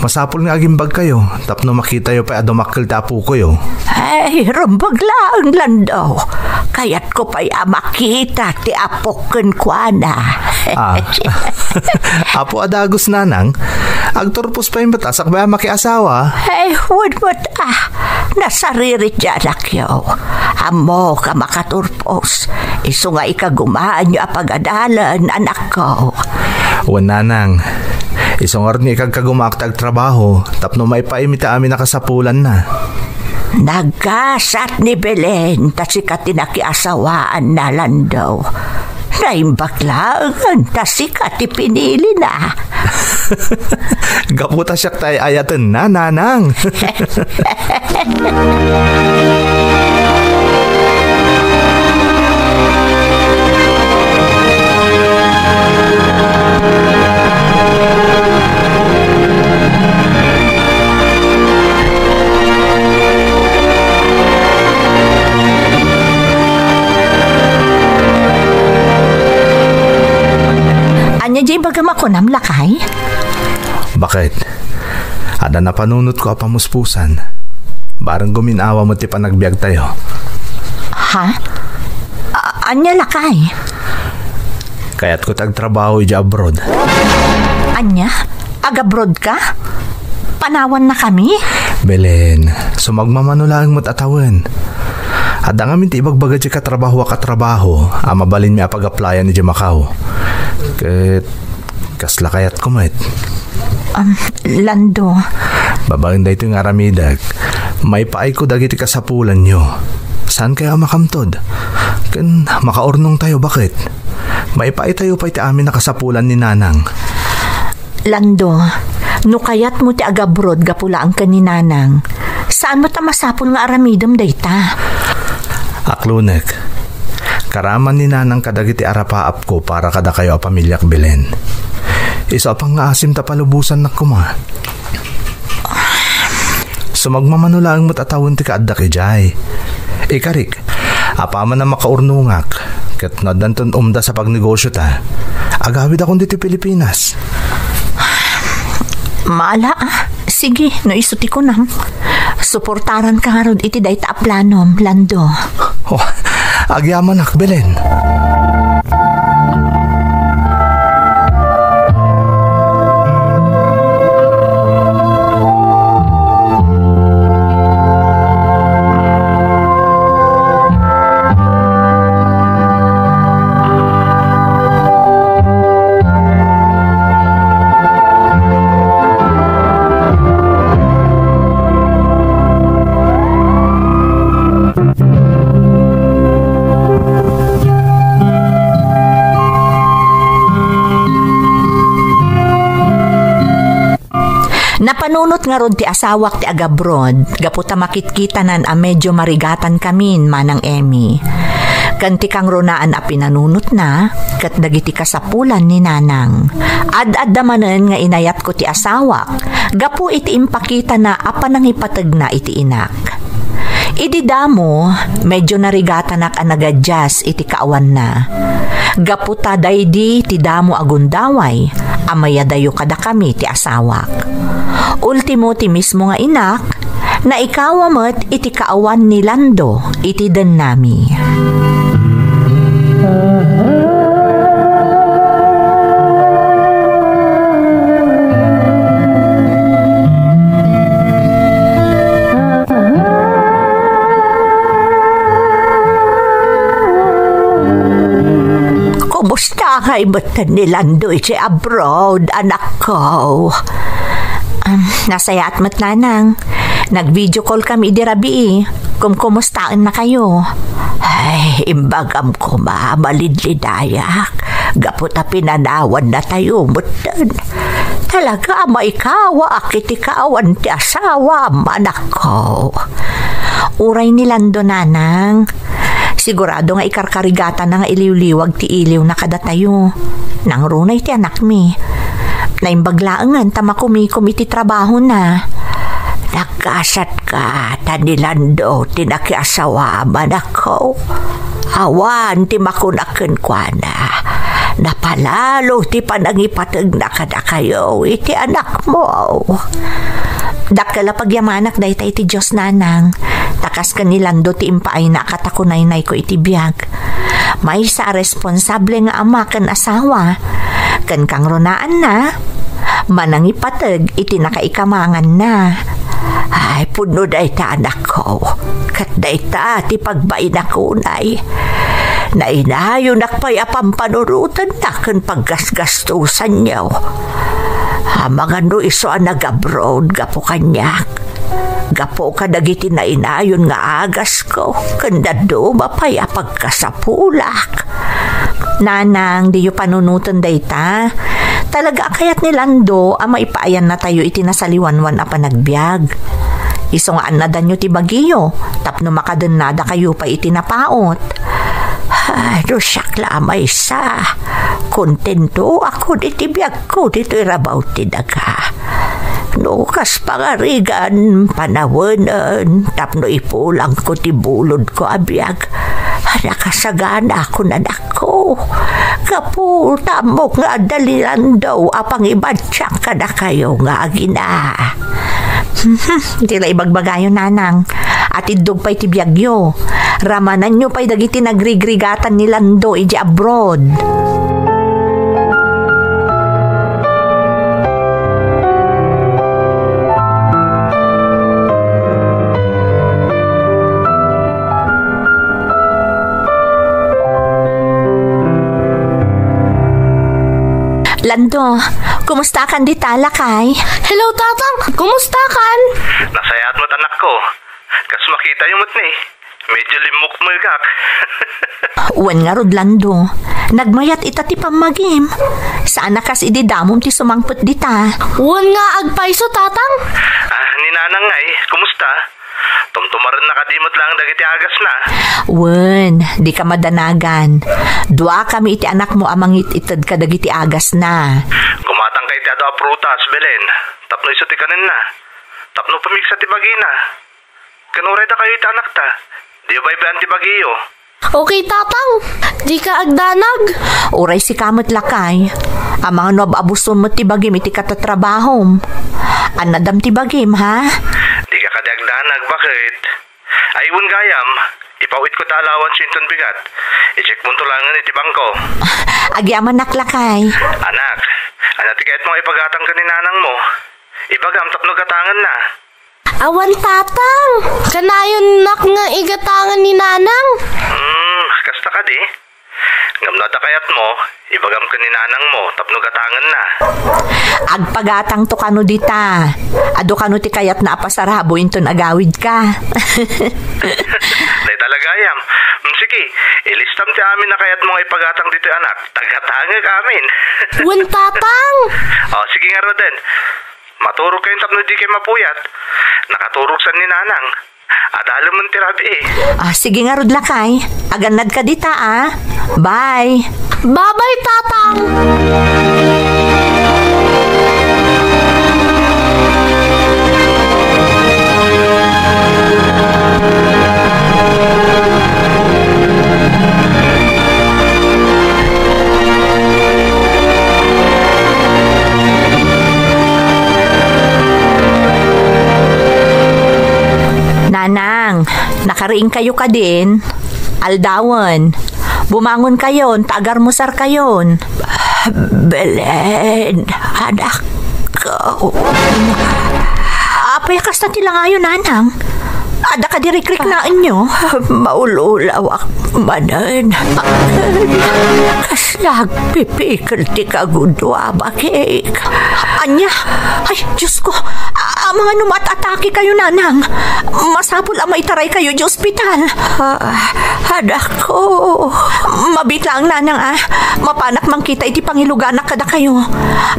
Masapul nga agimbagkayo tapno makitayo pay a dumakkel ti apokoyo. Ay, rumbeng laeng, Lando. Kayatko pay a makita ti apok kenkuana. Ah. Apo a dagus, Nanang. Agturpos pay met a sakbay a makiasawa. Ay, wen met a. Nasaririt ti anakyo. Ammok a makaturpos. Isu nga ikagumaanyo a pagadalan, anakko. Wen, Nanang. Isu ngarud nga ikagkagumaak ti agtrabaho tapno maipaaymi ti amin a kasapulanna. Nagasat ni Belen ta sika ti nakiasawaanna, Lando. Naimbag laengen ta sika ti pinilina. Gapu ta siak ti ay-ayatenna, nanang. Ania diay ibagam a kunam, lakay? Baket, adda napanunotko a pamuspusan. Bareng gumin-awa met ti panagbiagtayo. Ha? A-, ania, lakay? Kayatko ti agtrabaho idiay abroad. Ania? Agabroad ka? Panawannakami? Belen, sumagmamano laeng met a tawen. Adda ngamin ti ibagbaga ti katrabahoak a trabaho a mabalinmi a pag-applyan idiay Macau. Ket kasla kayatko met. Um, Lando. Babaen daytoy nga aramidek, maipaayko dagiti kasapulanyo. Saankayo a makamtod? Ken makaurnongtayo, baket? Maipaaytayo pay ti amin a kasapulan ni Nanang. Lando, no kayatmo ti agabroad gapu laeng ken ni Nanang, saan met a masapul nga aramidem dayta. Aklonek, karaman ni Nanang kadagiti arapaapko para kadakayo a pamiliak, Belen. Isu a pangngaasim ta palubosannak koma. Sumagmamano laeng met a tawen ti kaaddak idiay. Ikarik, apaman a makaurnongak, ket no addanton umdas a pagnegosiota, agawidakon ditoy Pilipinas. Mala, ah. Sige, no isu ti kunam. Suportaranka ngarud iti dayta a planom, Lando. Oh, agyamanak, Belen. Napanunot ngarud ti asawak ti agabroad gapu ta makitkitanan a medyo marigatan kamin, Manang Emmy. Ken ti kangrunaan a pinanunotna ket dagiti kasapulan ni Nanang. Ad-adda manen nga inayatko ti asawak gapu iti impakitana a panangipategna iti inak. Idi damo, medyo narigatanak a nagadias iti kaawanna. Gapu ta daydi ti damo a gundaway a mayadayo kadakami ti asawak. Ultimo, ti mismo nga inak, naikawa met iti kaawan ni Lando iti dennami. Kumusta ngay met ni Lando iti abroad, anakko? Um, nasayaat met, Nanang. Nag-video call kami idi rabii. Kumkumustaennakayo. Ay, imbagam koma a malinlidayak gapu ta pinanawannatayo metten. Talaga a maikawaak iti kaawan ti asawam, anakko. Uray ni Lando, Nanang. Sigurado nga ikarkarigatana nga iliwliwag ti iliwna kadatayo. Nangruna iti anakmi. Naimbag laengen ta makumikom iti trabahona. Nagkasatka ta ni Lando ti nakiasawam, anakko. Awan ti makunak kenkuana. Napalalo ti panangipategna kadakayo iti anakmo. Dakkel a pagyamanak dayta iti Dios, Nanang. Ta kas ken ni Lando ti impaayna a katakunaynayko iti biag. Maysa a responsable nga ama ken asawa. Ken kangrunaanna, manangipateg iti nakaikamanganna. Ay, pudno dayta, anakko. Ket dayta ti pagbainak unay. Nainayonak pay a pampanunotenna ken paggasgastosanyo. Amangan no isu a nag-abroad gapu kaniak. Gapu kadagiti nainayon nga agasko, ken dadduma pay a pagkasapulak. Nanang, diyo panunoten dayta. Talaga a kayat ni Lando a maipaayanna tayo iti nasaliwanwan a panagbiag. Isu nga annadanyo ti bagiyo, tapno makadennada kayo pay iti napaot. Ay, no siak la a maysa, kontento ako iti biagko ditoy rabaw ti daga. No kas pangarigan, panawenen, tapno ipulangko ti bulodko a biag, a nakasaganakon, anakko. Gapu ta ammok nga adda ni Lando a pangibatiak kadakayo nga agina. Iti la ibagbagayo, nanang. Atiddog pay ti biagyo. Ramananyo pay dagiti nagrigrigatan ni Lando idiay abroad. Lando, kumustakan dita, lakay? Hello, Tatang. Kumustakan? Nasayaat met, anakko. Kas makitayo met ni, medyo limmukmegak. Wen ngarud, Lando. Nagmayat ita ti pammagim. Saan a kas idi damom ti sumangpet dita. Wen nga agpayso, Tatang. Ah, ni Nanang ngay, kumusta? Tumtumarenna kadi met laeng dagiti agasna? Wen, dika madanagan. Duakami iti anakmo a mangit-ited kadagiti agasna. Gumatangka iti adu a prutas, Belen, tapno isu ti kanenna. Tapno pumigsa ti bagina. Ken uray dakayo iti anakta, diyo baybay-an ti bagiyo. Okay, Tatang. Dika agdanag. Uray sika met, lakay. Amangan no ab-abusom met ti bagim iti katatrabahom. Annadam ti bagim, ha? Dika kadi agdanag, baket? Ay, wen gayam, ipawitko ta allowance inton bigat. I-checkmonto laengen iti bangko. Agyamanak, lakay. Anak, ania ti kayatmo nga ipagatang ken ni nanangmo? Ibagam tapno gatangenna. Awan, Tatang. Kanayonnak nga igatangen ni Nanang. Hmm, kasta kadi? Ngem no adda kayatmo, ibagam ken ni nanangmo tapno gatangenna. Agpagatangto kano dita. Adu kano ti kayatna a pasarabo inton agawidka. Dayta la gayam. Hmm, sige, ilistam ti amin a kayatmo nga ipagatang ditoy, anak. Ta gatangek amin. Wen, Tatang. O, sige ngaruden. Maturogkayon tapno dikay mapuyat. Nakaturog san ni Nanang. Adalemen ti rabii. Ah, sige ngarud, lakay. Agannadka dita, a. Bye. Bye-bye, Tatang. Nanang, nakariingkayo kadin? Aldawen, bumangonkayon, ta agarmusarkayon. Belen, anak ko. Apay a kasta ti langayo, Nanang? Adda kadi rikriknaenyo? Maululawak manen. Kasla agpipikel ti kagudua, bakik. Ania? Ay, Diyos ko. A-, amangan no maat-atake kayo, Nanang. Masapul a maitaray kayo iti ospital. Ah, anak ko. Mabiit laeng, Nanang, a. Mapanak mangkita iti pangiluganak kadakayo.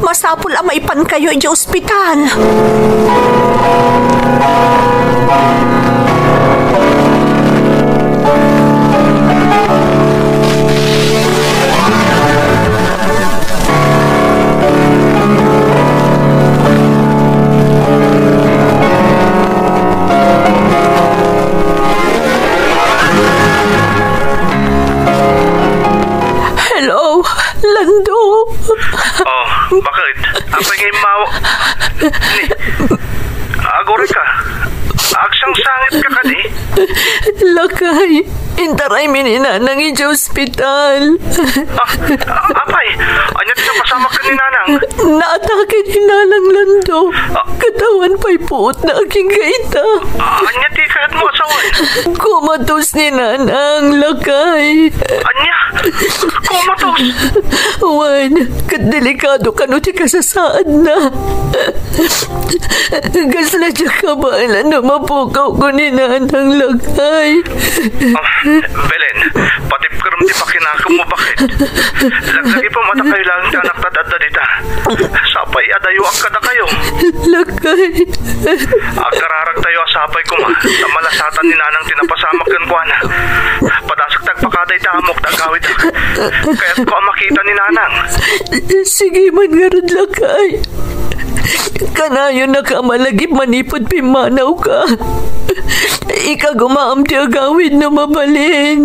Masapul a maipan kayo iti ospital. Hello, Lando. Oh, bakit? Apay nga immaw-, ni, aguray ka. Agsangsangit ka kadi? Lakay, intaraymi ni Nanang iti ospital. Ah, apay, ania ti napasamak ken ni Nanang? Naatake ni Nanang Lando. Ah. Ket awan pay puotna agingga ita. Ah, ania ti kayatmo a sawen? Komatos ni Nanang, lakay. Ania? Komatos? Wen, ket delikado kano ti kasasaadna. Kasla diak kabaelan no mapukawko ni Nanang, lakay. Ah, Belen, Patibkerem ti pakinakemmo, baket. Laglagipem a dakayo laeng ti anakta ti adda dita. Sapay a dayoak kadakayo. Lakay. Agkararagtayo a sapay koma ta malasatan ni Nanang ti napasamak kenkuana. Padasek ta agpakada iti amok ta agawidak. Kayatko a makita ni Nanang. Sige man ngarud, lakay. Kanayonnaka a malagip manipud pimmanawka. Ikagumaam ti agawid no mabalin.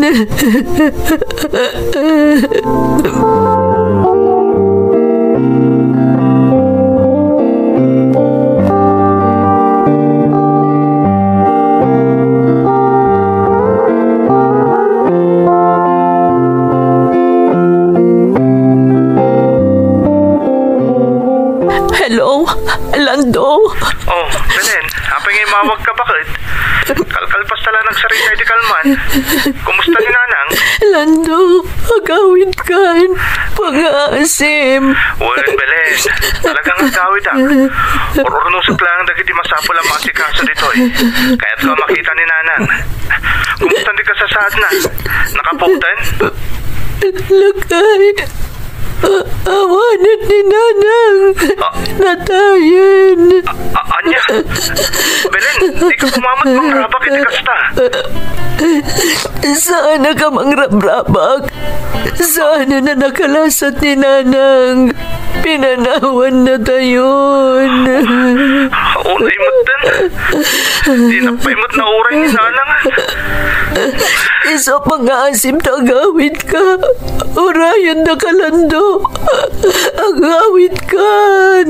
Hello, Lando. Oh, Belen, apay nga imawagka, baket? Kalkalpas ta la nagsarita iti kalman. Kumusta ni Nanang? Lando, agawidkan. Pangaasim. Wen, Belen, talaga nga agawidak. Ur-urnosek laeng dagiti masapul a maasikaso ditoy. Kayatko a makita ni Nanang. Kumusta ti kasasaadna? Nakapuoten? Lakay. A-, awanen ni Nanang. Ah. Natayen. A-, a-, ania? Belen, dika koma met mangrabak iti kasta. Saanak a mangrabrabak. Saanen a nakalasat ni Nanang. Pinanawanna dayon. Unay metten. Dinak pay met nauray ni Nanang. Isu a pangaasim ta agawidka. Urayendaka, Lando. Agawidkan.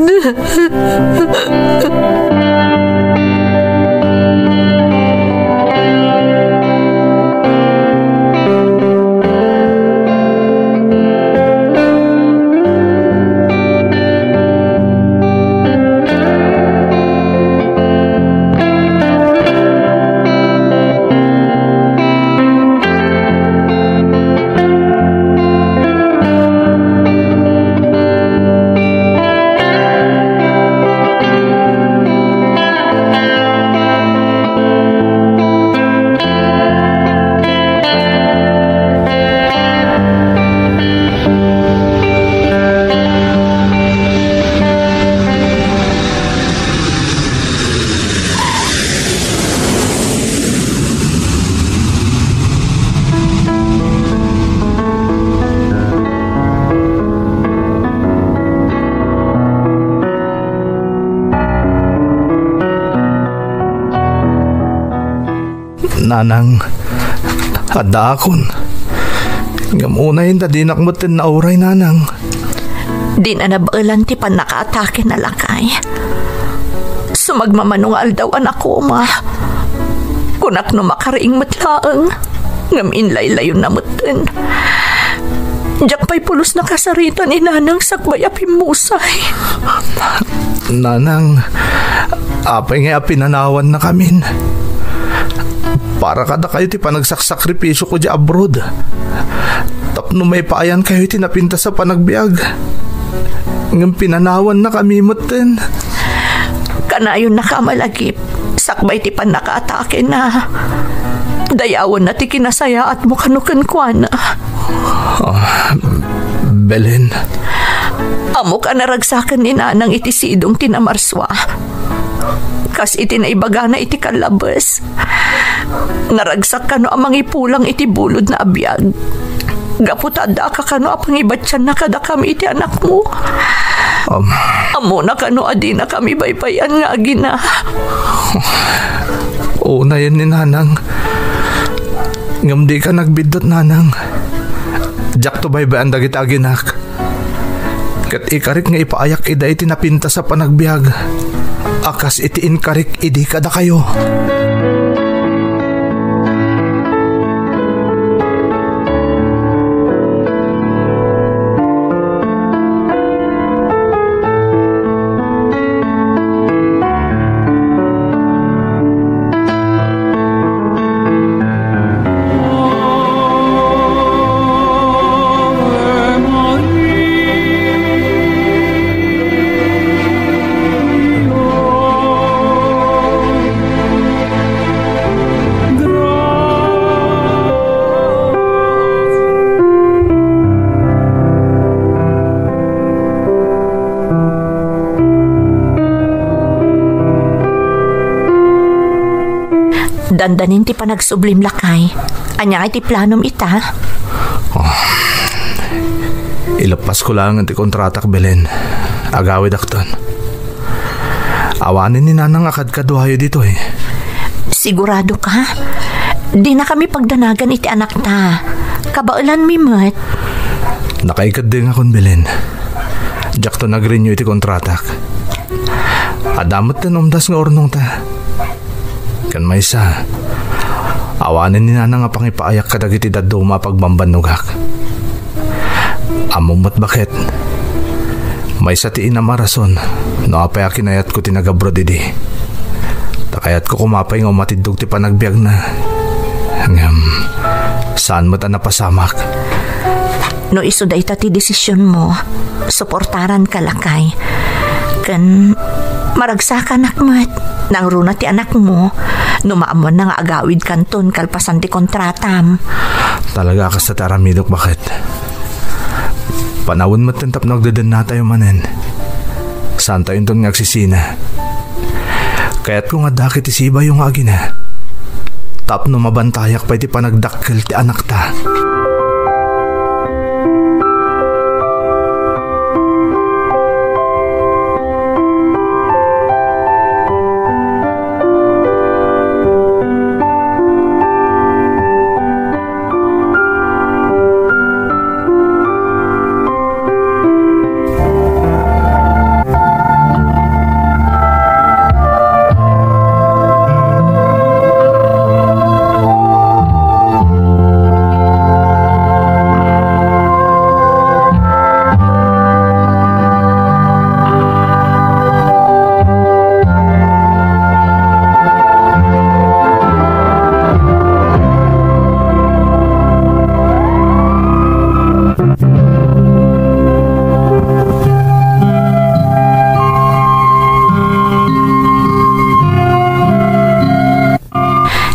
Nanang, addaakon. Ngem unay ta dinak metten nauray, Nanang. Dina nabaelan ti pannakaatake na, lakay. Sumagmamano nga aldaw a nakoma. Kunak no makariing met laeng, ngem inlaylayonna metten. Diak pay pulos nakasarita ni Nanang sakbay a pimmusay. Nanang, apay ngay a pinanawannakamin? Para kadakayo ti panagsaksakripisio ko di abroad. Tapno maipaayankayo iti napintas a panagbiag. Ngem pinanawannakami metten. Kanayonnaka a malagip, sakbay ti pannakaatakena. Dayawenna ti kinasayaatmo kano kenkuana. Ah, Belen. Ammok a naragsaken ni Nanang iti sidong ti namarsua. Kas iti naibagana iti kallabes, naragsak kano a mangipulang iti bulodna a biag. Gapu ta addaak kano a pangibatianna kadakami iti anakmo. Am. Ammona kano a dinakami baybay-an nga agina. Unayen ni Nanang. Ngem dika nagbiddut, Nanang. Diakto baybay-an dagiti aginak. Ket ikarik nga ipaayak ida iti napintas a panagbiag a kas iti inkarik idi kadakayo. Dandanin ti panagsublim, lakay. Ania nga iti planom ita? Oh. Ileppasko laeng ti kontratak, Belen. Agawidakton. Awanen ni Nanang a kadkaduayo ditoy. Sigurado ka? Dina kami pagdanagan iti anakta. Kabaelanmi met. Nakaikeddengakon, Belen. Diakton agrenyo iti kontratak. Adda met ti umdas nga urnongta. Ken maysa, awanen ni Nanang a pangipaayak kadagiti dadduma a pagbambannogak. Ammom met baket, maysa ti inam a rason no apay a kinayatko ti nag-abroad idi. Ta kayatko koma pay nga umatiddog ti panagbiagna. Ngem, saan met a napasamak. No isu dayta ti desisionmo, suportaranka, lakay. Ken maragsakanak met, nangruna ti anakmo, no maammoanna nga agawidkanton kalpasan ti kontratam. Talaga a kasta ti aramidok, baket. Panawen metten tapno agdedennatayo manen. Saantayonton nga agsisina. Kayatko nga adda ket isibayo nga agina. Tapno mabantayak pay ti panagdakkel ti anakta.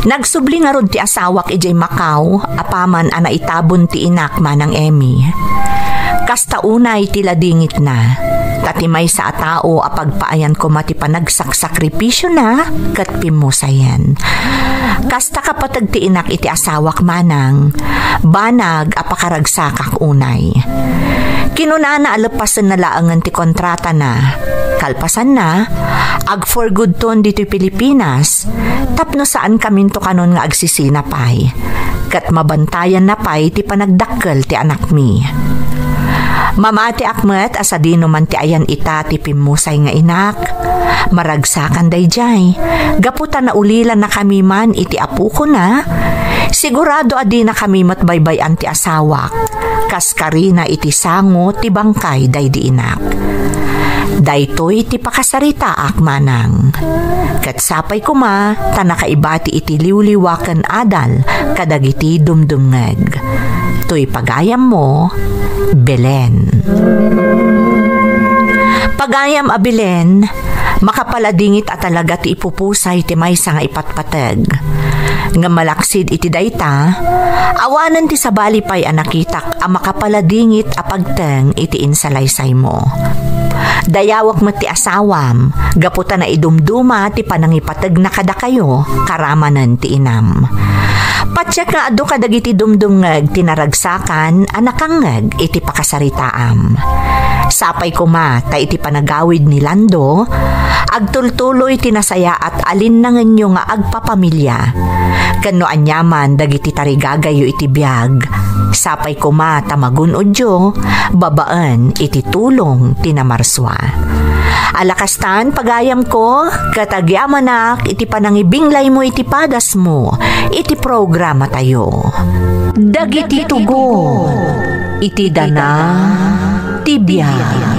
Nagsubli ngarud ti asawak idiay Macau, apaman a naitabon ti inak, Manang Emmy. Kasta unay ti ladingitna, ta ti maysa a tao a pagpaayan koma ti panagsaksakripisyona ket pimmusayen. Kasta kapateg ti inak iti asawak, Manang, banag a pakaragsakak unay. Kinunana a leppasenna laengen ti kontratana. Kalpasanna, ag-for goodton ditoy Pilipinas, tapno saankaminto kanon nga agsisina pay, ket mabantayanna pay ti panagdakkel ti anakmi. Mamatiak met a sadino man ti ayan ita ti pimmusay nga inak. Maragsakan daydiay, gapu ta naulilannakami man iti apokona. Sigurado a dinakami met baybay-an ti asawak, kas karina iti sango ti bangkay daydi inak. Daytoy ti pakasaritaak, Manang. Ket sapay koma ta nakaibati iti liwliwa ken adal kadagiti dumdumngeg. Toy pagayammo, Belen. Pagayam a Belen, makapaladingit a talaga ti ipupusay ti maysa nga ipatpateg. Ngem malaksid iti dayta, awanen ti sabali pay a nakitak a makapaladingit a pagteng iti insalaysaymo. Dayawek met ti asawam, gapu ta naidumduma ti panangipategna kadakayo karamanen ti inam. Patiek nga adu kadagiti dumdumngeg ti naragsakan a nakangngeg iti pakasaritaam. Sapay koma ta iti panagawid ni Lando, agtultuloy ti nasayaat a linnangenyo nga agpapamilia. Ken no aniaman dagiti tarigagayyo iti biag, sapay koma ta magun-odyo babaen iti tulong ti namarsua. Ala kastan, pagayamko, ket agyamanak iti panangibinglaymo iti padasmo iti programatayo. Dagiti tugo iti dana ti biag.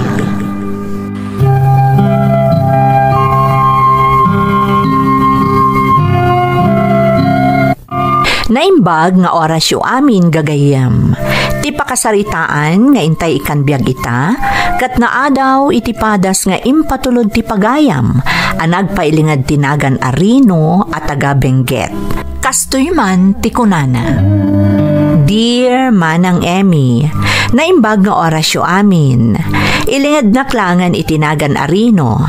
Naimbag nga orasyo amin, gagayyem. Ti pakasaritaan nga intay ikkan biag ita, ket naadaw iti padas nga impatulod ti pagayam a nagpailinged ti nagan a Rino a taga Benguet. Kastoy man ti kunana, "Dear Manang Emmy, naimbag nga orasyo amin. Ilingednak laengen iti nagan a Rino.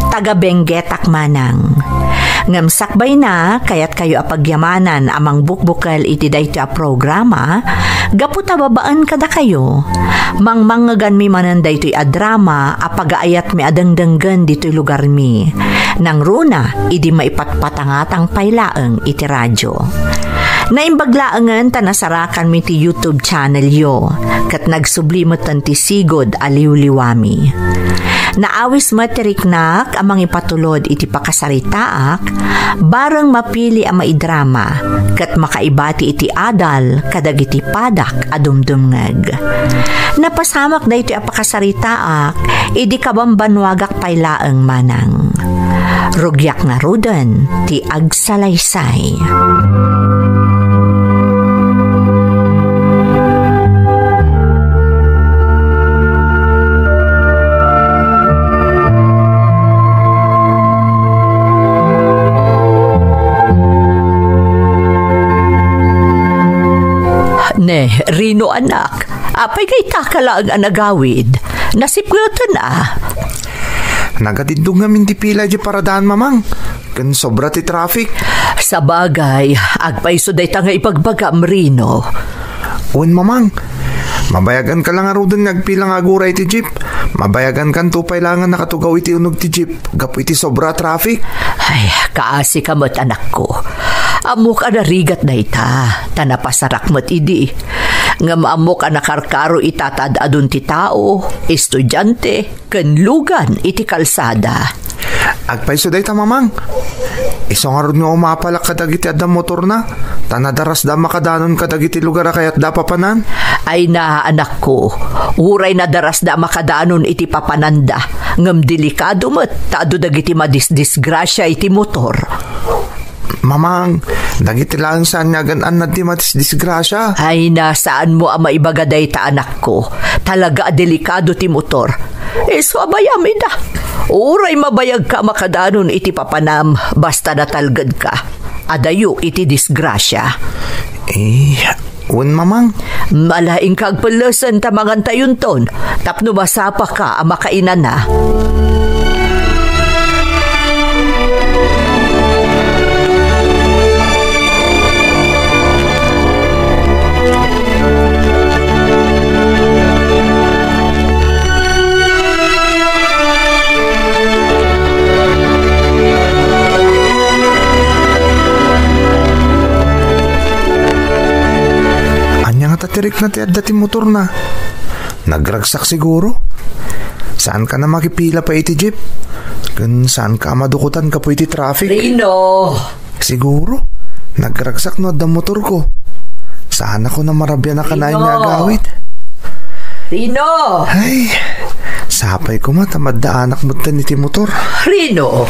Taga Benguetak, Manang. Ngem sakbayna, kayatkayo a pagyamanan a mangbukbukel iti daytoy a programa, gapu ta babaen kadakayo, mangmangngeganmi manen daytoy a drama a pagaayatmi a dengdenggen ditoy lugarmi. Nangruna, idi maipatpatangatang pay laeng iti radyo. Naimbag laengen ta nasarakanmi ti YouTube channelyo, ket nagsubli metten ti sigud a liwliwami. Naawis met ti riknak a mangipatulod iti pakasaritaak, bareng mapili a maidrama, ket makaibati iti adal kadagiti padak a dumdumngeg. Napasamak daytoy a pakasaritaak idi kabambannuagak pay laeng manang. Rugiak ngaruden ti agsalaysay. Ne, Rino anak, apay nga itaka laeng a nagawid? Nasipngeten a. Nagadiddog ngamin ti pila idiay paradaan, Mamang. Ken sobra ti traffic. Sabagay, agpayso dayta nga ibagbagam, Rino. Wen, Mamang. Mabayaganka la ngaruden nga agpila nga aguray iti jeep. Mabayagankanto pay la nga nakatugaw iti uneg ti jeep gapu iti sobra a traffic. Ay, kaasika met, anakko. Ammok a narigat dayta, ta napasarak met idi. Ngem ammok a nakarkaro ita ta ad-adun ti tao, estudiante, ken lugan iti kalsada. Agpayso dayta, Mamang. Isu ngarud nga umapalak kadagiti adda motorna, ta nadarasda a makadanon kadagiti lugar a kayatda a papanan. Ay na, anakko, uray nadarasda a makadanon iti papananda, ngem delikado met ta adu dagiti madisdisgrasia iti motor. Mamang, dagiti laeng saan nga agan-annad ti madisdisgrasia. Ay na, saanmo a maibaga dayta, anakko. Talaga a delikado ti motor. Isu a bayam ida. Uray mabayagka a makadanon iti papanam, basta natalgedka. Adayo iti disgrasia. Eh, wen, Mamang. Malaingka agpellesen ta mangantayonton tapno masapaka a makainana. Ania nga ta ti rikna ti adda ti motorna? Nagragsak siguro. Saanka a makipila pay iti jeep? Ken saanka a madukotan gapu iti traffic? Rino! Siguro, nagragsak no adda motorko. Saanakon a marabian a kanayon nga agawid. Rino! Ay, sapay koma ta maddaanak metten iti motor. Rino!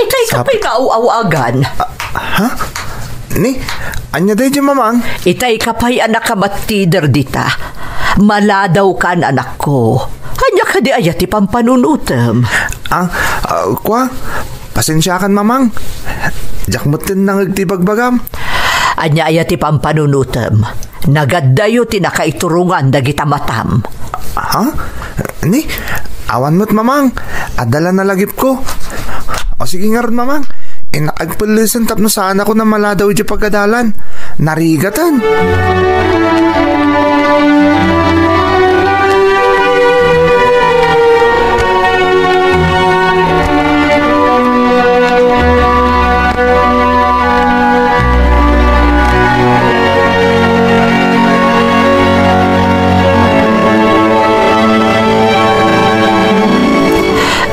Itay ka pay nga aw-awagan. Ha? Ni, ania daydi, Mamang? Itay ka pay a nakamattider dita. Maladawkan, anakko. Ania kadi aya ti pampanunutem? Ah, ah, kua? Pasensiakan, Mamang. Diak metten nangngeg ti bagbagam. Ania aya ti pampanunutem? Nagaddayo ti nakaiturongan dagita matam. Ha? Ni? Awan met, Mamang. Adda la nalagipko. O sige ngarud, Mamang. Innak agpellesen tapno saanakon a maladaw idiay pagadalan. Narigaten.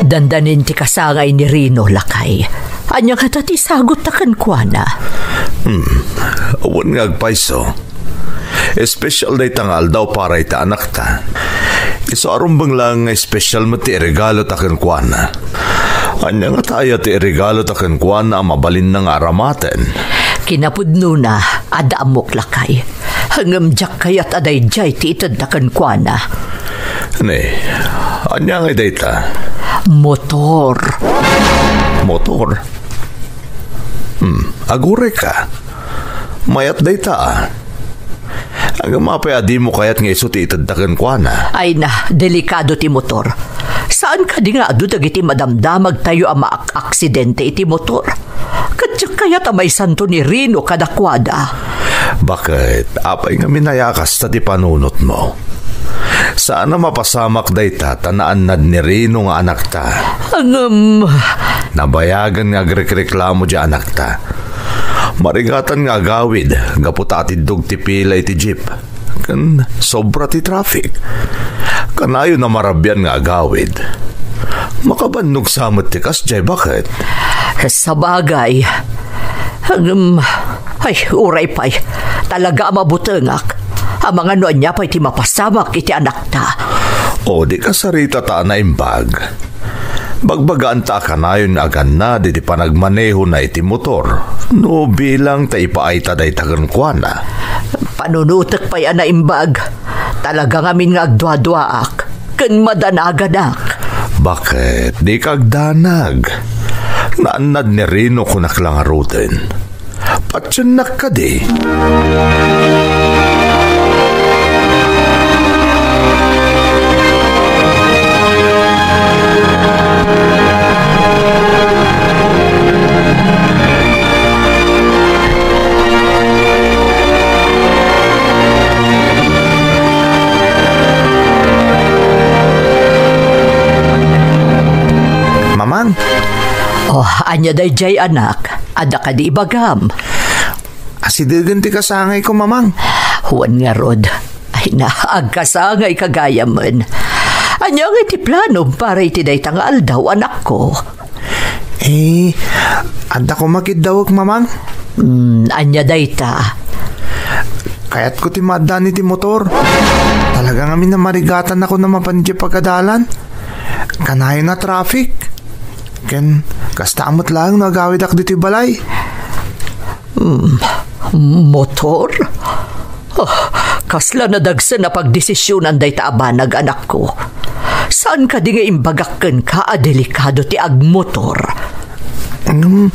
Dandanin ti kasangay ni Rino, lakay. Ania ngata ti sagotta kenkuana? Hmm, wen nga agpayso. Espesyal dayta nga aldaw para iti anakta. Isu a rumbeng laeng nga espesyal met ti iregalota kenkuana. Ania ngata aya ti iregalota kenkuana a mabalinna nga aramaten? Kinapudnona, adda ammok, lakay. Ngem diak kayat a daydiay ti itedta kenkuana. Ne, ania ngay dayta? Motor. Motor? Hmm, agurayka. Mayat dayta, a. Ngem apay a dimo kayat nga isu ti itedta kenkuana? Ay na, delikado ti motor. Saan kadi nga adu dagiti madamdamagtayo a maak-aksidente iti motor? Ket diak kayat a maisanto ni Rino kadakuada. Baket, apay ngamin a kasta ti panunotmo? Saan a mapasamak dayta ta naannad ni Rino nga anakta. Ngem, nabayagen nga agrekreklamo diay anakta. Marigatan nga agawid gapu ta atiddog ti pila iti jeep. Ken sobra ti traffic. Kanayon a marabian nga agawid. Makabannog sa met ti kasdiay, baket? Sabagay. Ngem, ay, uray pay. Talaga a mabutengak. Amangan no ania pay ti mapasamak iti anakta. O, di kasarita ta a naimbag. Bagbagaanta a kanayon nga agannad iti panagmanehona iti motor no bilang ta ipaayta dayta kenkuana. Panunotek pay a naimbag. Talaga ngamin nga agduaduaak ken madanaganak. Baket dika agdanag? Naannad ni Rino, kunak la ngaruden. Patiennak kadi. Mamang. Oh, ania daydiay, anak? Adda kadi ibagam? Asidegen ti kasangayko, Mamang. Wen ngarud. Ay na, agkasangayka gayamen. Ania ngay ti planom para iti dayta nga aldaw, anakko? Eh, adda koma kiddawek, Mamang. Hmm, ania dayta? Kayatko ti maaddaan iti motor. Talaga ngamin a marigatannakon a mapan idiay pagadalan. Kanayon a traffic. Ken kasta met laeng no agawidak ditoy balay. Hmm, motor? Ah, kasla nadagsen a pagdesisionan dayta a banag, anakko. Saan kadi nga imbagak kenka a delikado ti agmotor? Ngem,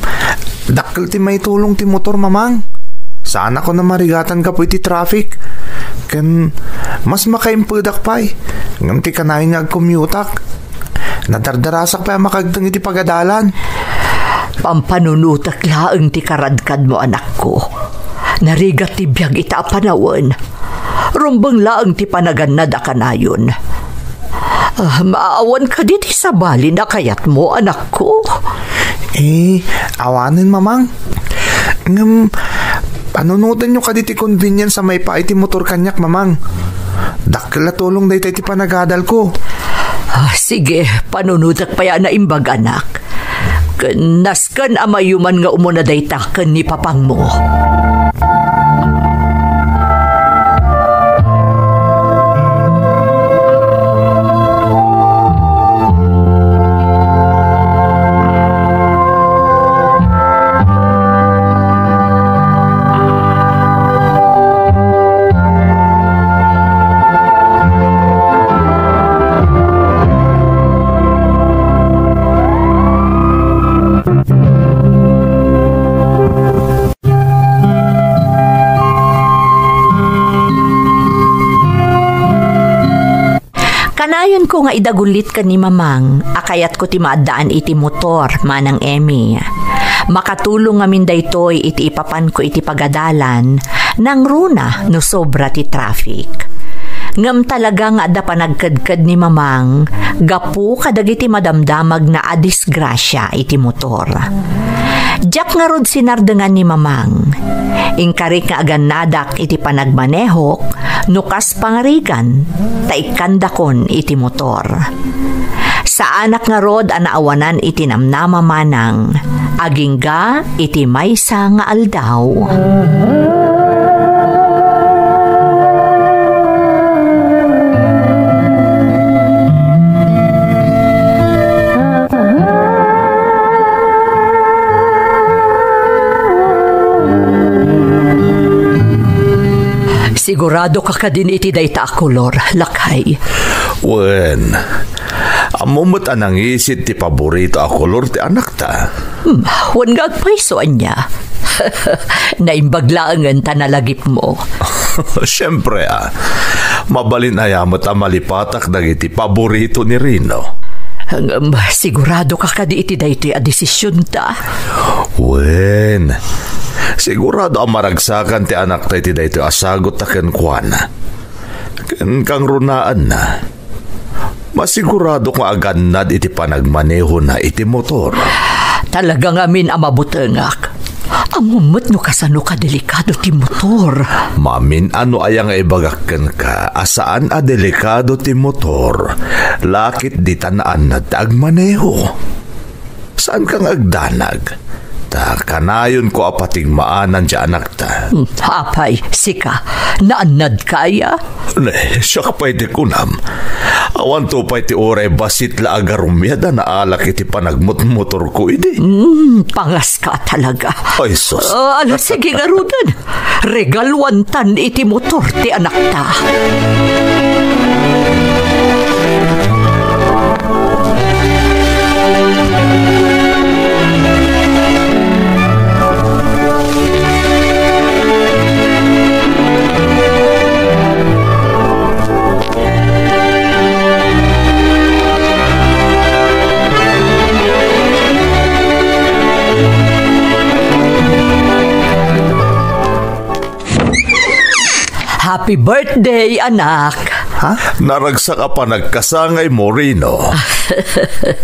dakkel ti maitulong ti motor, Mamang. Saanakon a marigatan gapu iti traffic. Ken mas makaimpedak pay ngem ti kanayon nga agkomyutak. Nadardarasak pay a makagteng iti pagadalan. Pampanunotek laeng ti karadkadmo, anakko. Narigat ti biag ita a panawen. Rumbeng laeng ti panagannad a kanayon. Ah, maawan kadi ti sabali a kayatmo, anakko? Eh, awanen, Mamang. Ngem, panunotenyo kadi ti convenience a maipaay ti motor kaniak, Mamang. Dakkel a tulong dayta iti panagadalko. Ah, sige, panunotek pay a naimbag, anak. Ken nasken a mayuman nga umuna dayta ken ni papangmo. Kanayonko nga idagullit ken ni Mamang a kayatko ti maaddaan iti motor, Manang Emmy. Makatulong ngamin daytoy iti ipapanko iti pagadalan, nangruna no sobra ti traffic. Ngem talaga nga adda panagkedked ni Mamang gapu kadagiti madamdamagna a disgrasia iti motor. Diak ngarud sinardengan ni Mamang. Inkarik nga agannadak iti panagmanehok no kas pangarigan ta ikkandakon iti motor. Saanak ngarud a naawanan iti namnama, Manang, agingga iti maysa nga aldaw. Sigurado ka kadin iti dayta a kolor, lakay? Wen, ammo met a nangisit ti paborito a kolor ti anakta. Hmm, wen nga agpayso, ania? Naimbag laengen ta nalagipmo. Siempre, a. Mabalin aya met a malipatak dagiti paborito ni Rino? Ngem sigurado ka kadi iti daytoy a desisionta? Wen, sigurado a maragsakan ti anakta iti daytoy a sagut ta kenkuana. Ken kangrunaanna, masigurado nga agannad iti panagmanehona iti motor. Talaga ngamin a mabutengak. Ammom met no kasano ka delikado ti motor. Mamin-ano aya nga ibagak kenka a saan a delikado ti motor, lakit dita naannad ta agmaneho. Saan kang agdanag? Ta kanayonko a patigmaanan ti anakta. Hmm, apay, sika, naannad ka aya? Ne, siak pay ti kunam. Awanto pay ti uray bassit la a garumiad a naalak iti panagmotmotorko idi. Hmm, pangas ka talaga. Ay, sus. Ah, ala, sige, ngaruden. Regaluantan iti motor ti anakta. Happy birthday, anak! Ha? Naragsak a panagkasangaymo, Rino.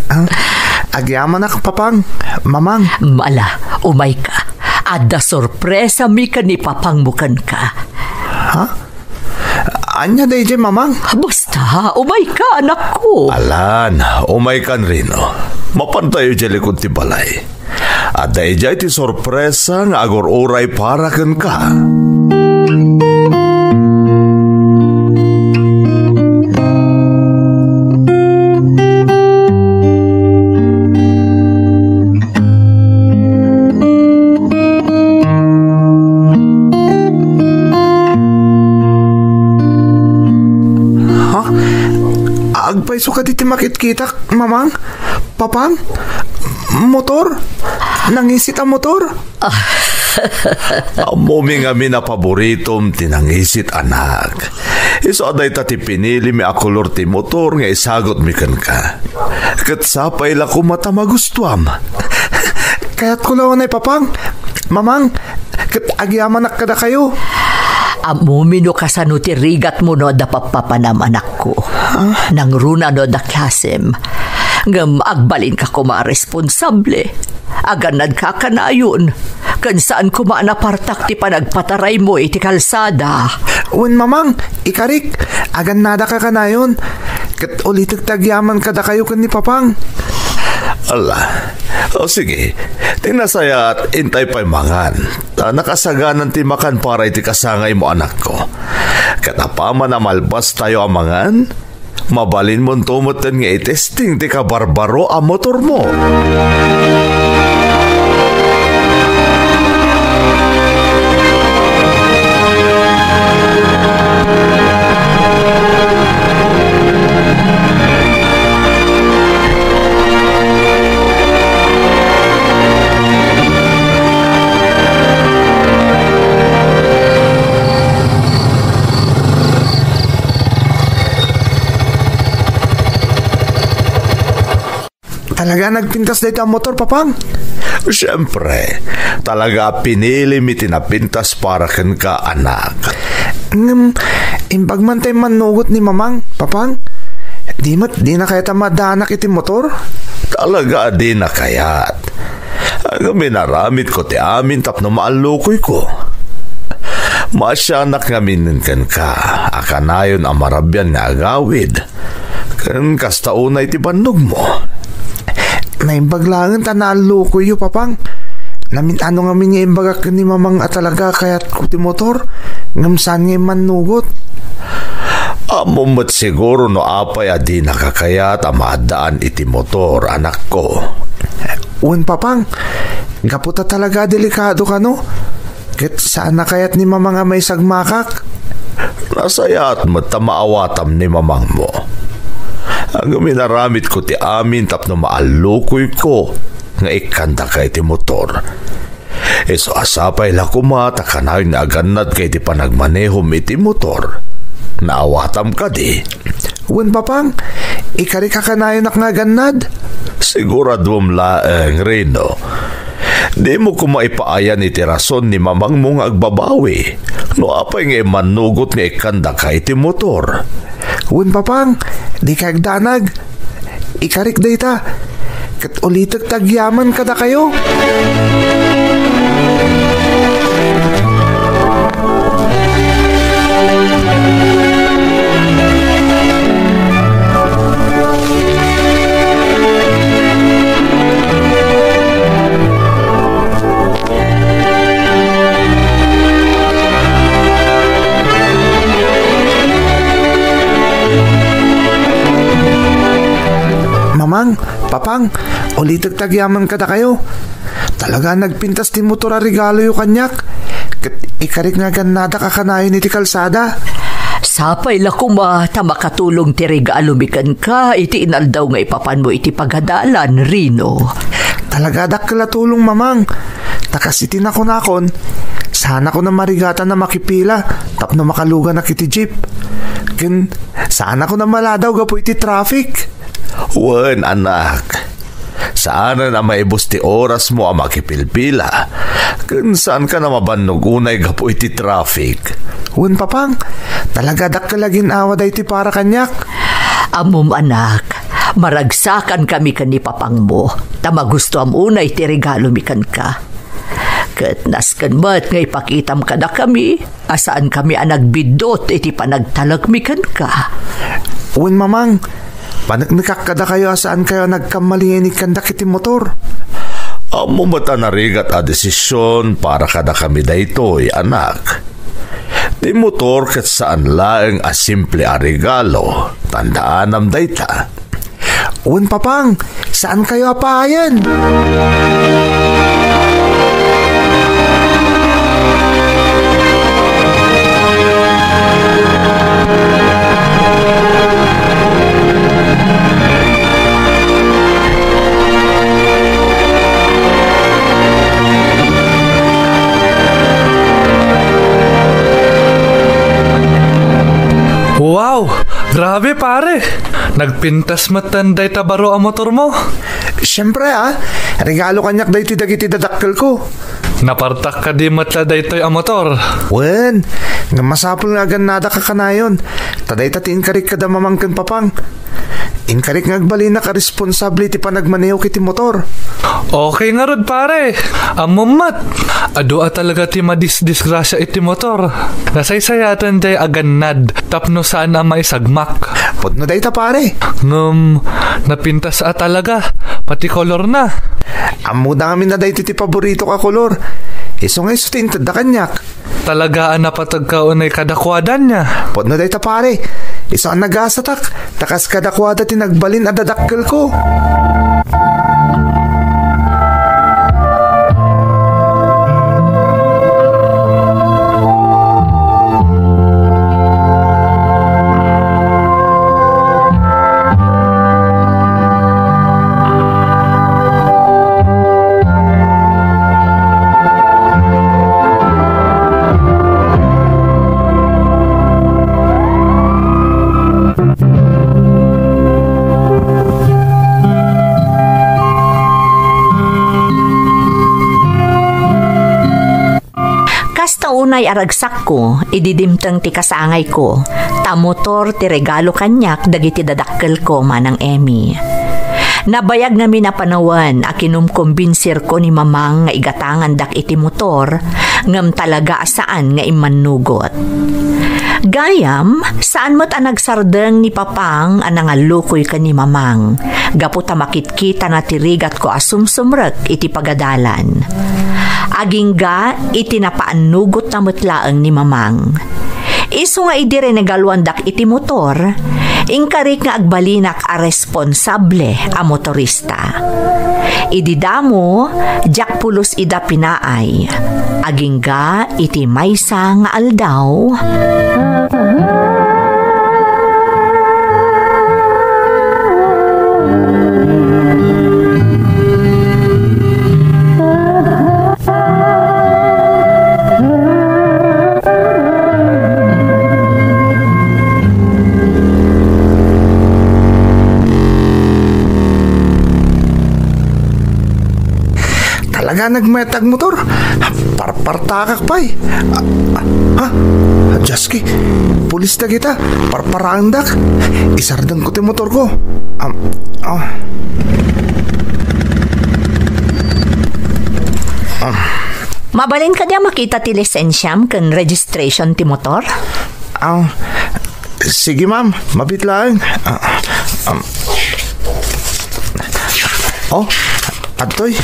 Ah, agyamanak, Papang, Mamang. Ala, umayka. Adda sorpresami ken ni Papangmo kenka. Ha? Ania daydiay, Mamang? Basta, umayka, anakko. Alan, umaykan, Rino. Mapantayo idiay likod ti balay. Adda idiay ti sorpresa nga agur-uray para kenka. Ha? Agpayso kadi ti makitkitak, Mamang? Papang? Motor? Nangisit a motor? Ammomi ngamin a paboritom ti nangisit, anak. Isu a dayta ti pinilimi a kolor ti motor nga isagutmi kenka. Ket sapay la koma ta magustuam. Kayatko la unay, Papang. Mamang, ket agyamanak kadakayo. Ammomi no kasano ti rigatmo no adda pappapanam, anakko. Ah? Nangruna no adda klasem. Ngem agbalinka koma a responsable. Agannadka kanayon. Ken saan koma a napartak ti panagpataraymo iti kalsada. Wen, Mamang, ikarik, agannadaka kanayon. Ket ulitek ti agyaman kadakayo ken ni Papang. Ala. O sige, ti nasayaat, intay pay mangan. Ta nakasaganan ti makan para iti kasangaymo, anakko. Ket apaman a malpastayo a mangan, mabalinmonto metten nga itesting ti kabarbaro a motormo. Talaga nagpintas dayta a motor, Papang? Siempre, talaga a pinilimi ti napintas para kenka, anak. Ngem, imbag man tay mannugot ni Mamang, Papang, di met, dina kayat a maadaanak iti motor? Talaga a dina kayat. Ngem inaramidko ti amin tapno maallukoyko. Maasianak ngamin kenka a kanayon a marabian nga agawid. Ken kasta unay ti bannogmo. Naimbag laeng ta naallukoyyo, Papang. Namin-ano ngamin nga imbagak ken ni Mamang a talaga kayatko ti motor, ngem saan nga immannugot. Ammom met siguro no apay a dinaka kayat a maaddaan iti motor, anakko. Wen, Papang, gapu ta talaga a delikado kano. Ket saan a kayat ni Mamang a maisagmakak? Nasayaat met ta maawatam ni Mamangmo. Ngem inaramidko ti amin tapno maallukoyko nga ikkandaka iti motor. Isu a sapay la koma ta kanayon nga agannadka iti panagmanehom iti motor. Naawatam kadi? Wen, Papang, ikarik a kanayonak nga agannad? Siguraduem laeng, Rino. Dimo koma ipaayan iti rason ni mamangmo nga agbabawi no apay nga immannugot nga ikkandaka iti motor. Wen, Papang, dika agdanag. Ikarik dayta, ket ulitek ti agyaman kadakayo. Mamang, Papang, ulitek ti agyaman kadakayo. Talaga nagpintas ti motor a regaloyo kaniak. Ket ikarik nga agannadak a kanayon iti kalsada. Sapay la koma ta makatulong ti regalomi kenka iti inaldaw nga ipapanmo iti pagadalan, Rino. Talaga dakkel a tulong, Mamang. Ta kas iti nakunakon, saanakon a marigatan a makipila tapno makaluganak iti jeep. Ken saanakon a maladaw gapu iti traffic. Wen, anak. Saanen a maibus ti orasmo a makipilpila. Ken saankan a mabannog unay gapu iti traffic. Wen, Papang, talaga dakkel a gin-awa daytoy para kaniak. Ammom, anak, maragsakankami ken ni Papangmo, ta magustuam unay ti regalomi kenka. Ket nasken met nga ipakitam kadakami a saankami a nagbiddut iti panagtalekmi kenka. Wen, Mamang, paneknekak kadakayo a saankayo a nagkammalien ikkandak iti motor. Ammom met a narigat a desisyon para kadakami daytoy, anak. Ti motor ket saan laeng a simple a regalo. Tandaanam dayta. Wen, Papang, saankayo a paayen? Wow! Grabe, pare! Nagpintas met dayta baro a motormo. Siempre, ah. Regalo kaniak daytoy dagiti dadakkelko. Napartak kadi met la daytoy a motor? Wen, nga masapul nga agannadak a kanayon. Ta dayta ti inkarik kada mamang ken papang. Inkarik nga agbalinak a responsable iti panagmanehok iti motor. Okay ngarud, pare. Ammom met, adu a talaga ti madisdisgrasia iti motor. Nasaysayaten diay agannad tapno saan a maisagmak. Pudno dayta, pare. Ngem, napintas a talaga, pati kolorna. Ammoda ngamin a daytoy ti paboritok a kolor. Isu nga isu ti intedda kaniak. Talaga a napateg ka unay kadakuada nia. Pudno dayta, pare. Isu a nagasatak, ta kas kadakuada ti nagbalin a dadakkelko. Kasta unay a ragsakko idi dimteng ti kasangayko, ta motor ti regalo kaniak dagiti dadakkelko, Manang Emmy. Nabayag ngamin a panawen a kinumkumbinsirko ni Mamang nga igatangandak iti motor, ngem talaga a saan nga immannugot. Gayam, saan met a nagsardeng ni Papang a nangallukoy ken ni Mamang, gapu ta makitkitana ti rigatko a sumsumrek iti pagadalan. Agingga iti napaannugotna met laeng ni Mamang. Isu nga idi rinegaluandak iti motor, inkarik nga agbalinak a responsable a motorista. Idi damo, diak pulos ida pinaay, agingga iti maysa nga aldaw. Nagmayat agmotor. Parpartakak pay. Ah, ah, ha? Dios ki. Pulis dagita. Parparaandak. Isardengko ti motorko. Am, ah. Ah. Mabalin kadi a makita ti lisensiam ken registration ti motor? Ah, sige, ma'am. Mabit laeng. Ah, um. Oh, adtoy.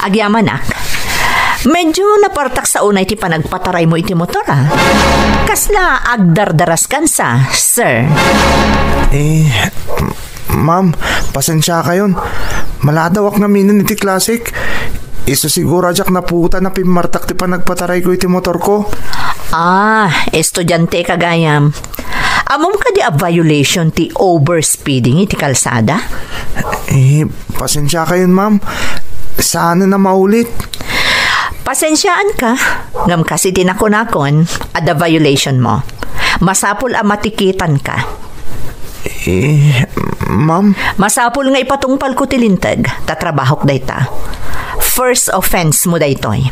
Agyamanak. Medyo napartak sa unay ti panagpataraymo iti motor, ah. Kasla agdardaraskan sa, sir? Eh, Ma'am, pasensiakayon. Maladawak ngaminen iti Classic. Isu siguro a diak naputan a pimmartak ti panagpatarayko iti motorko. Ah, estudiante ka gayam. Ammom kadi a violation ti overspeeding iti kalsada? Eh, pasensiakayon, ma'am. Saanen a maulit. Pasensiaanka, ngem kas iti nakunakon, adda violation mo. Masapul a matikitanka. Eh, ma'am? Masapul nga ipatungpalko ti linteg, ta trabahok dayta. First offense mo daytoy.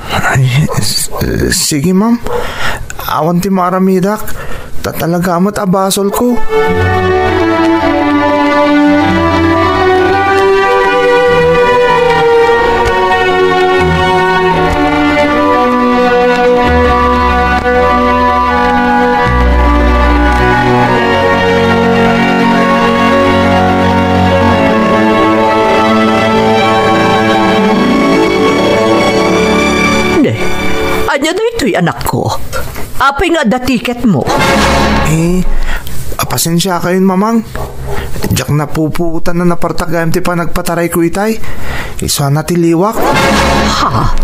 Ay, s-, sige, ma'am. Awan ti maaramidak. Ta talaga met a basolko. Ne, ania daytoy, anakko? Apay nga adda tiketmo? Eh, pasensiakayon, mamang. Diak napupuotan a napartak gayam ti panagpatarayko itay. Isu a natiliwak. Ha?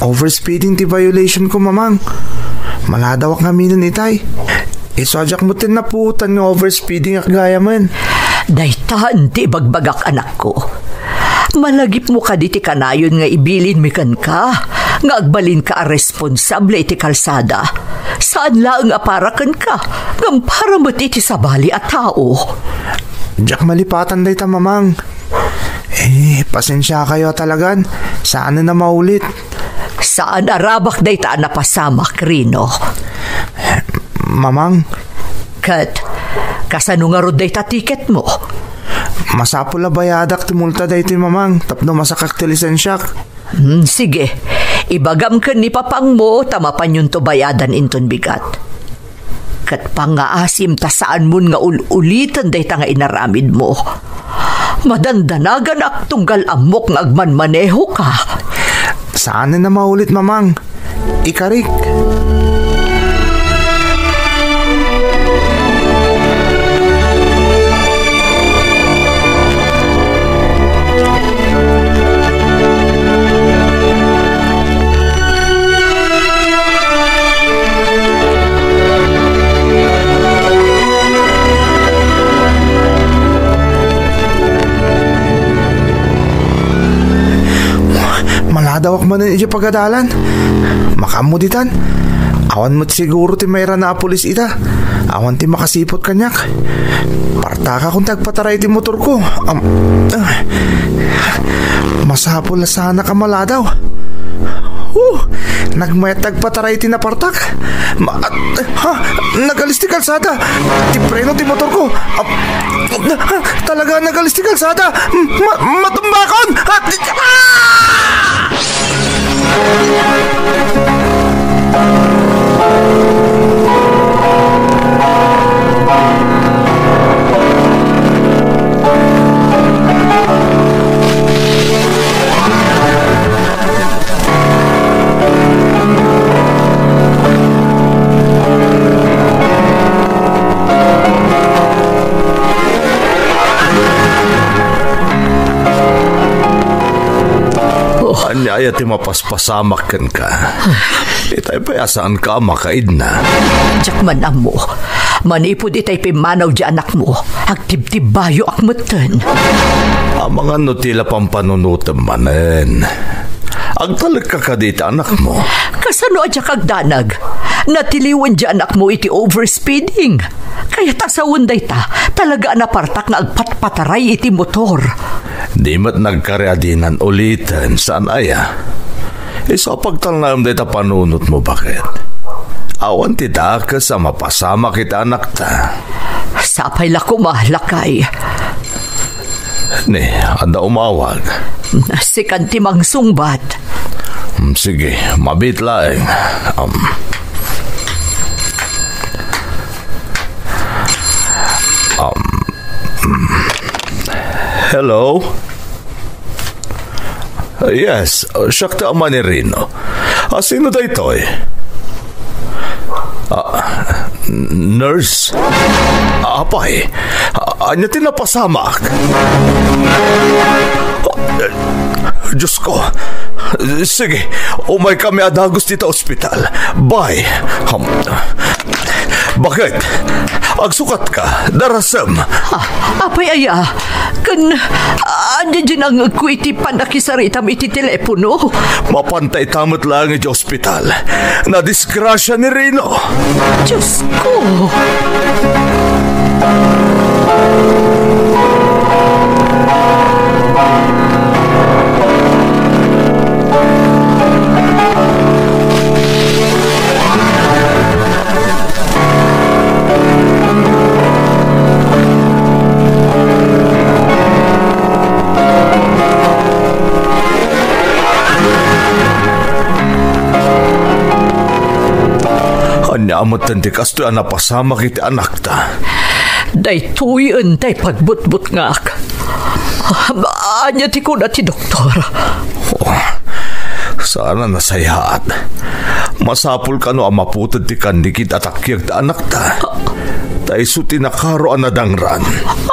Overspeeding ti violationko, mamang. Maladawak ngaminen itay. Isu a diak met napuotan nga overspeedingak gayamen. Daytan ti ibagbagak, anakko. Malagipmo kadi ti kanayon nga ibilinmi kenka nga agbalinka a responsable iti kalsada? Saan laeng a para kenka, ngem para met iti sabali a tao. Diak malipatan dayta, mamang. Eh, pasensiakayo a talagan. Saanen a maulit. Saan a rabak dayta a napasamak, Rino. Mamang. Ket, kasano ngarud dayta tiketmo? Masapul a bayadak ti multa daytoy, mamang, tapno masakak ti lisensiak. Hmm, sige. Ibagam ken ni papangmo ta mapanyon to bayadan inton bigat. Ket pangngaasim ta saanmon nga ul-uliten dayta nga inaramidmo. Madandanaganak tunggal ammok nga agmanmanehoka. Saanen a maulit, mamang. Ikarik. Maladawak manen iti pagadalan. Makaammo ditan. Awan met siguro ti mairana a pulis ita. Awan ti makasiput kaniak. Partakakon ti agpataray ti motorko. Am, ah. Masapul a saanak a maladaw. Huh! Nagmayat ti agpataray ti napartak. Ma-, ha? Nagalis ti kalsada. Ti preno ti motorko. Ah, talaga, nagalis ti kalsada. Ma-, matumbakon. Ah, ah! Oh, ania aya ti mapaspasamak kenka? Itay pay a saanka a makaidna. Diak man ammo. Manipud itay pimmanaw ti anakmo, agtibtibbayoak metten. Amangan no ti la pampanunotem manen. Agtalekka kadi iti anakmo? Kasano a diak agdanag? Natiliwen ti anakmo iti overspeeding. Kayat a sawen dayta, talaga a napartak nga agpatpataray iti motor. Di met nagkari a dinan uliten, saan aya? Isu a pagtalnaem dayta panunotmo, baket. Awan ti dakes a mapasamak iti anakta. Sapay la koma, lakay. Ni, adda umawag. Sikan ti mangsungbat. Mm, sige, mabiit laeng. Um, um, mm. Hello? Yes, uh, siak ti ama ni Rino. Ah, sino daytoy? Ah, n-, nurse? Apay, ah, ania ti napasamak? Diyos ko. Sige, umaykami a dagus dita ospital. Bye. Um, baket? Agsukatka, darasem. Ah, apay aya? Ken, ah, ania diay nangngegko iti pannakisaritam iti telepono? Mapanta ita met laeng idiay ospital. Nadisgrasia ni Rino. Diyos ko! Ania metten ti kastoy a napasamak iti anakta? Daytoyen ti pagbutbutngak. Ania ti kuna ti doktor? Oh, saan a nasayaat. Masapul kano a maputed ti kannigid a takyag ti anakta. Ta isu ti nakaro a nadangran.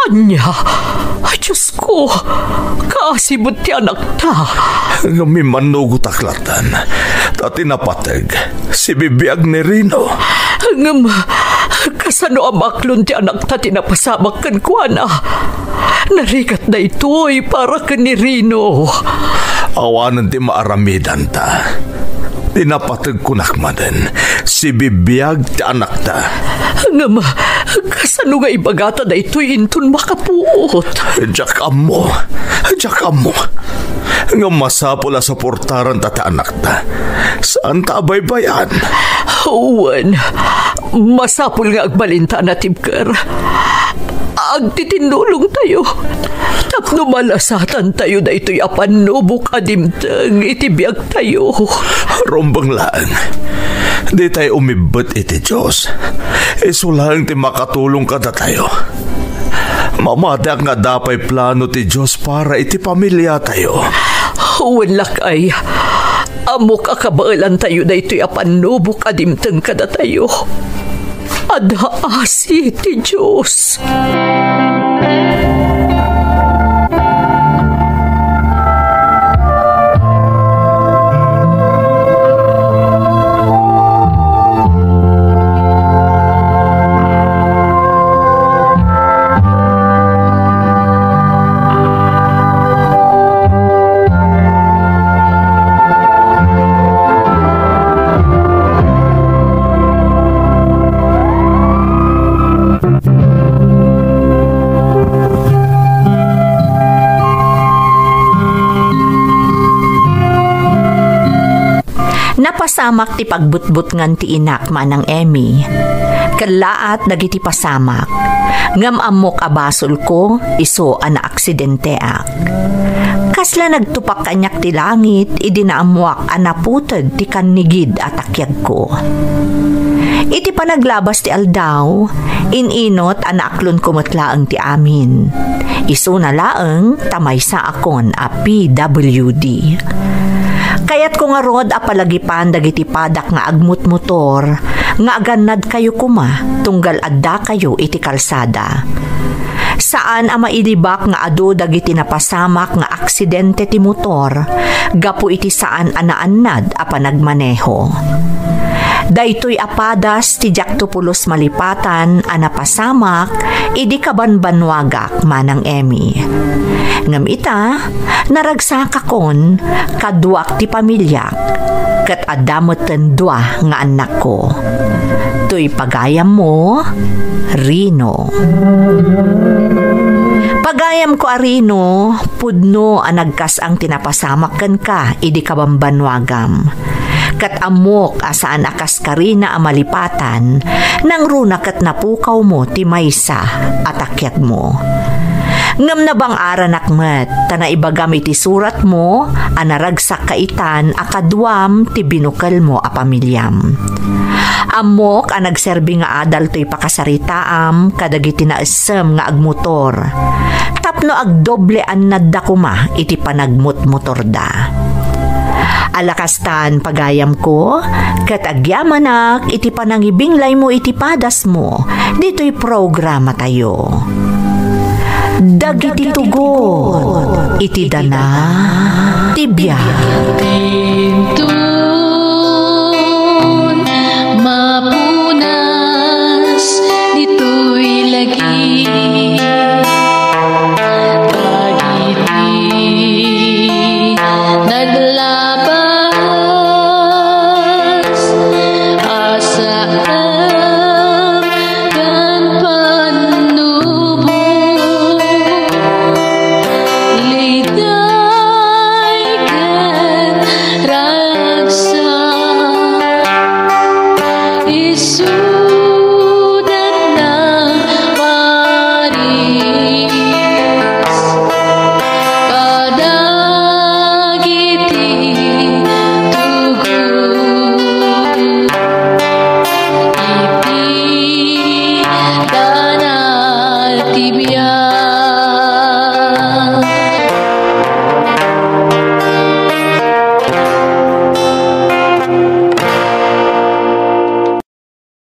Ania? Ay, Diyos ko, kaasi met ti anakta. Ngem immannugotak latta, ta ti napateg, sibibiag ni Rino. Ngem, kasano a maaklon ti anakta ti napasamak kenkuana? Narigat daytoy para ken ni Rino. Awanen ti maaramidanta. Ti napateg kunak manen, sibibiag ti anakta. Ngem, kasano nga ibagata daytoy inton makapuot? Diak ammo. Diak ammo. Ngem masapul a suportaranta ti anakta. Saanta a baybay-an. Wen, masapul nga agbalinta a natibker. Agtitinnulongtayo tapno malasatantayo daytoy a pannubok a dimteng iti biagtayo. Rumbeng laeng, ditayo umibbet iti Dios. Isu laeng ti makatulong kadatayo. Mamatiak nga adda pay plano ti Dios para iti pamiliatayo. Wen, lakay, ammok a kabaelantayo daytoy a pannubok a dimteng kadatayo. Adda asi ti Dios. Napasamak ti pagbutbutngan ti inak, Manang Emmy. Kellaat dagiti pasamak, ngem ammok a basolko isu a naaksidenteak. Kasla nagtupak kaniak ti langit idi naammoak a naputed ti kannigid a takyagko. Iti panaglabas ti aldaw, in-inot a naaklonko met laeng ti amin. Isuna laeng ta maysaakon a P W D. Kayatko ngarud a palagipan dagiti padak nga agmutmotor nga agannadkayo koma tunggal addakayo iti kalsada. Saan a mailibak nga adu dagiti napasamak nga aksidente ti motor gapu iti saan a naannad a panagmaneho. Daytoy a padas ti diakto pulos malipatan a napasamak idi kabanbannuagak, Manang Emmy. Ngem ita, naragsakakon, kaduak ti pamiliak, ket adda metten dua nga annakko. Toy pagayammo, Rino. Pagayamko a Rino, pudno a nagkas-ang ti napasamak kenka idi kabambannuagam. Ket ammok a saan a kaskarina a malipatan, nangruna ket napukawmo ti maysa a takiagmo. Ngem nabang-aranak met ta naibagam iti suratmo a naragsakka itan a kaduam ti binukelmo a pamiliam. Ammok a nagserbi nga adal toy pakasaritaam kadagiti naessem nga agmotor. Tapno agdoble annadda koma iti panagmotmotorda. Alakastan pagayamko, ket agyamanak iti panangibinglaymo iti padasmo ditoy programatayo. Dagiti tugot iti dana ti biag.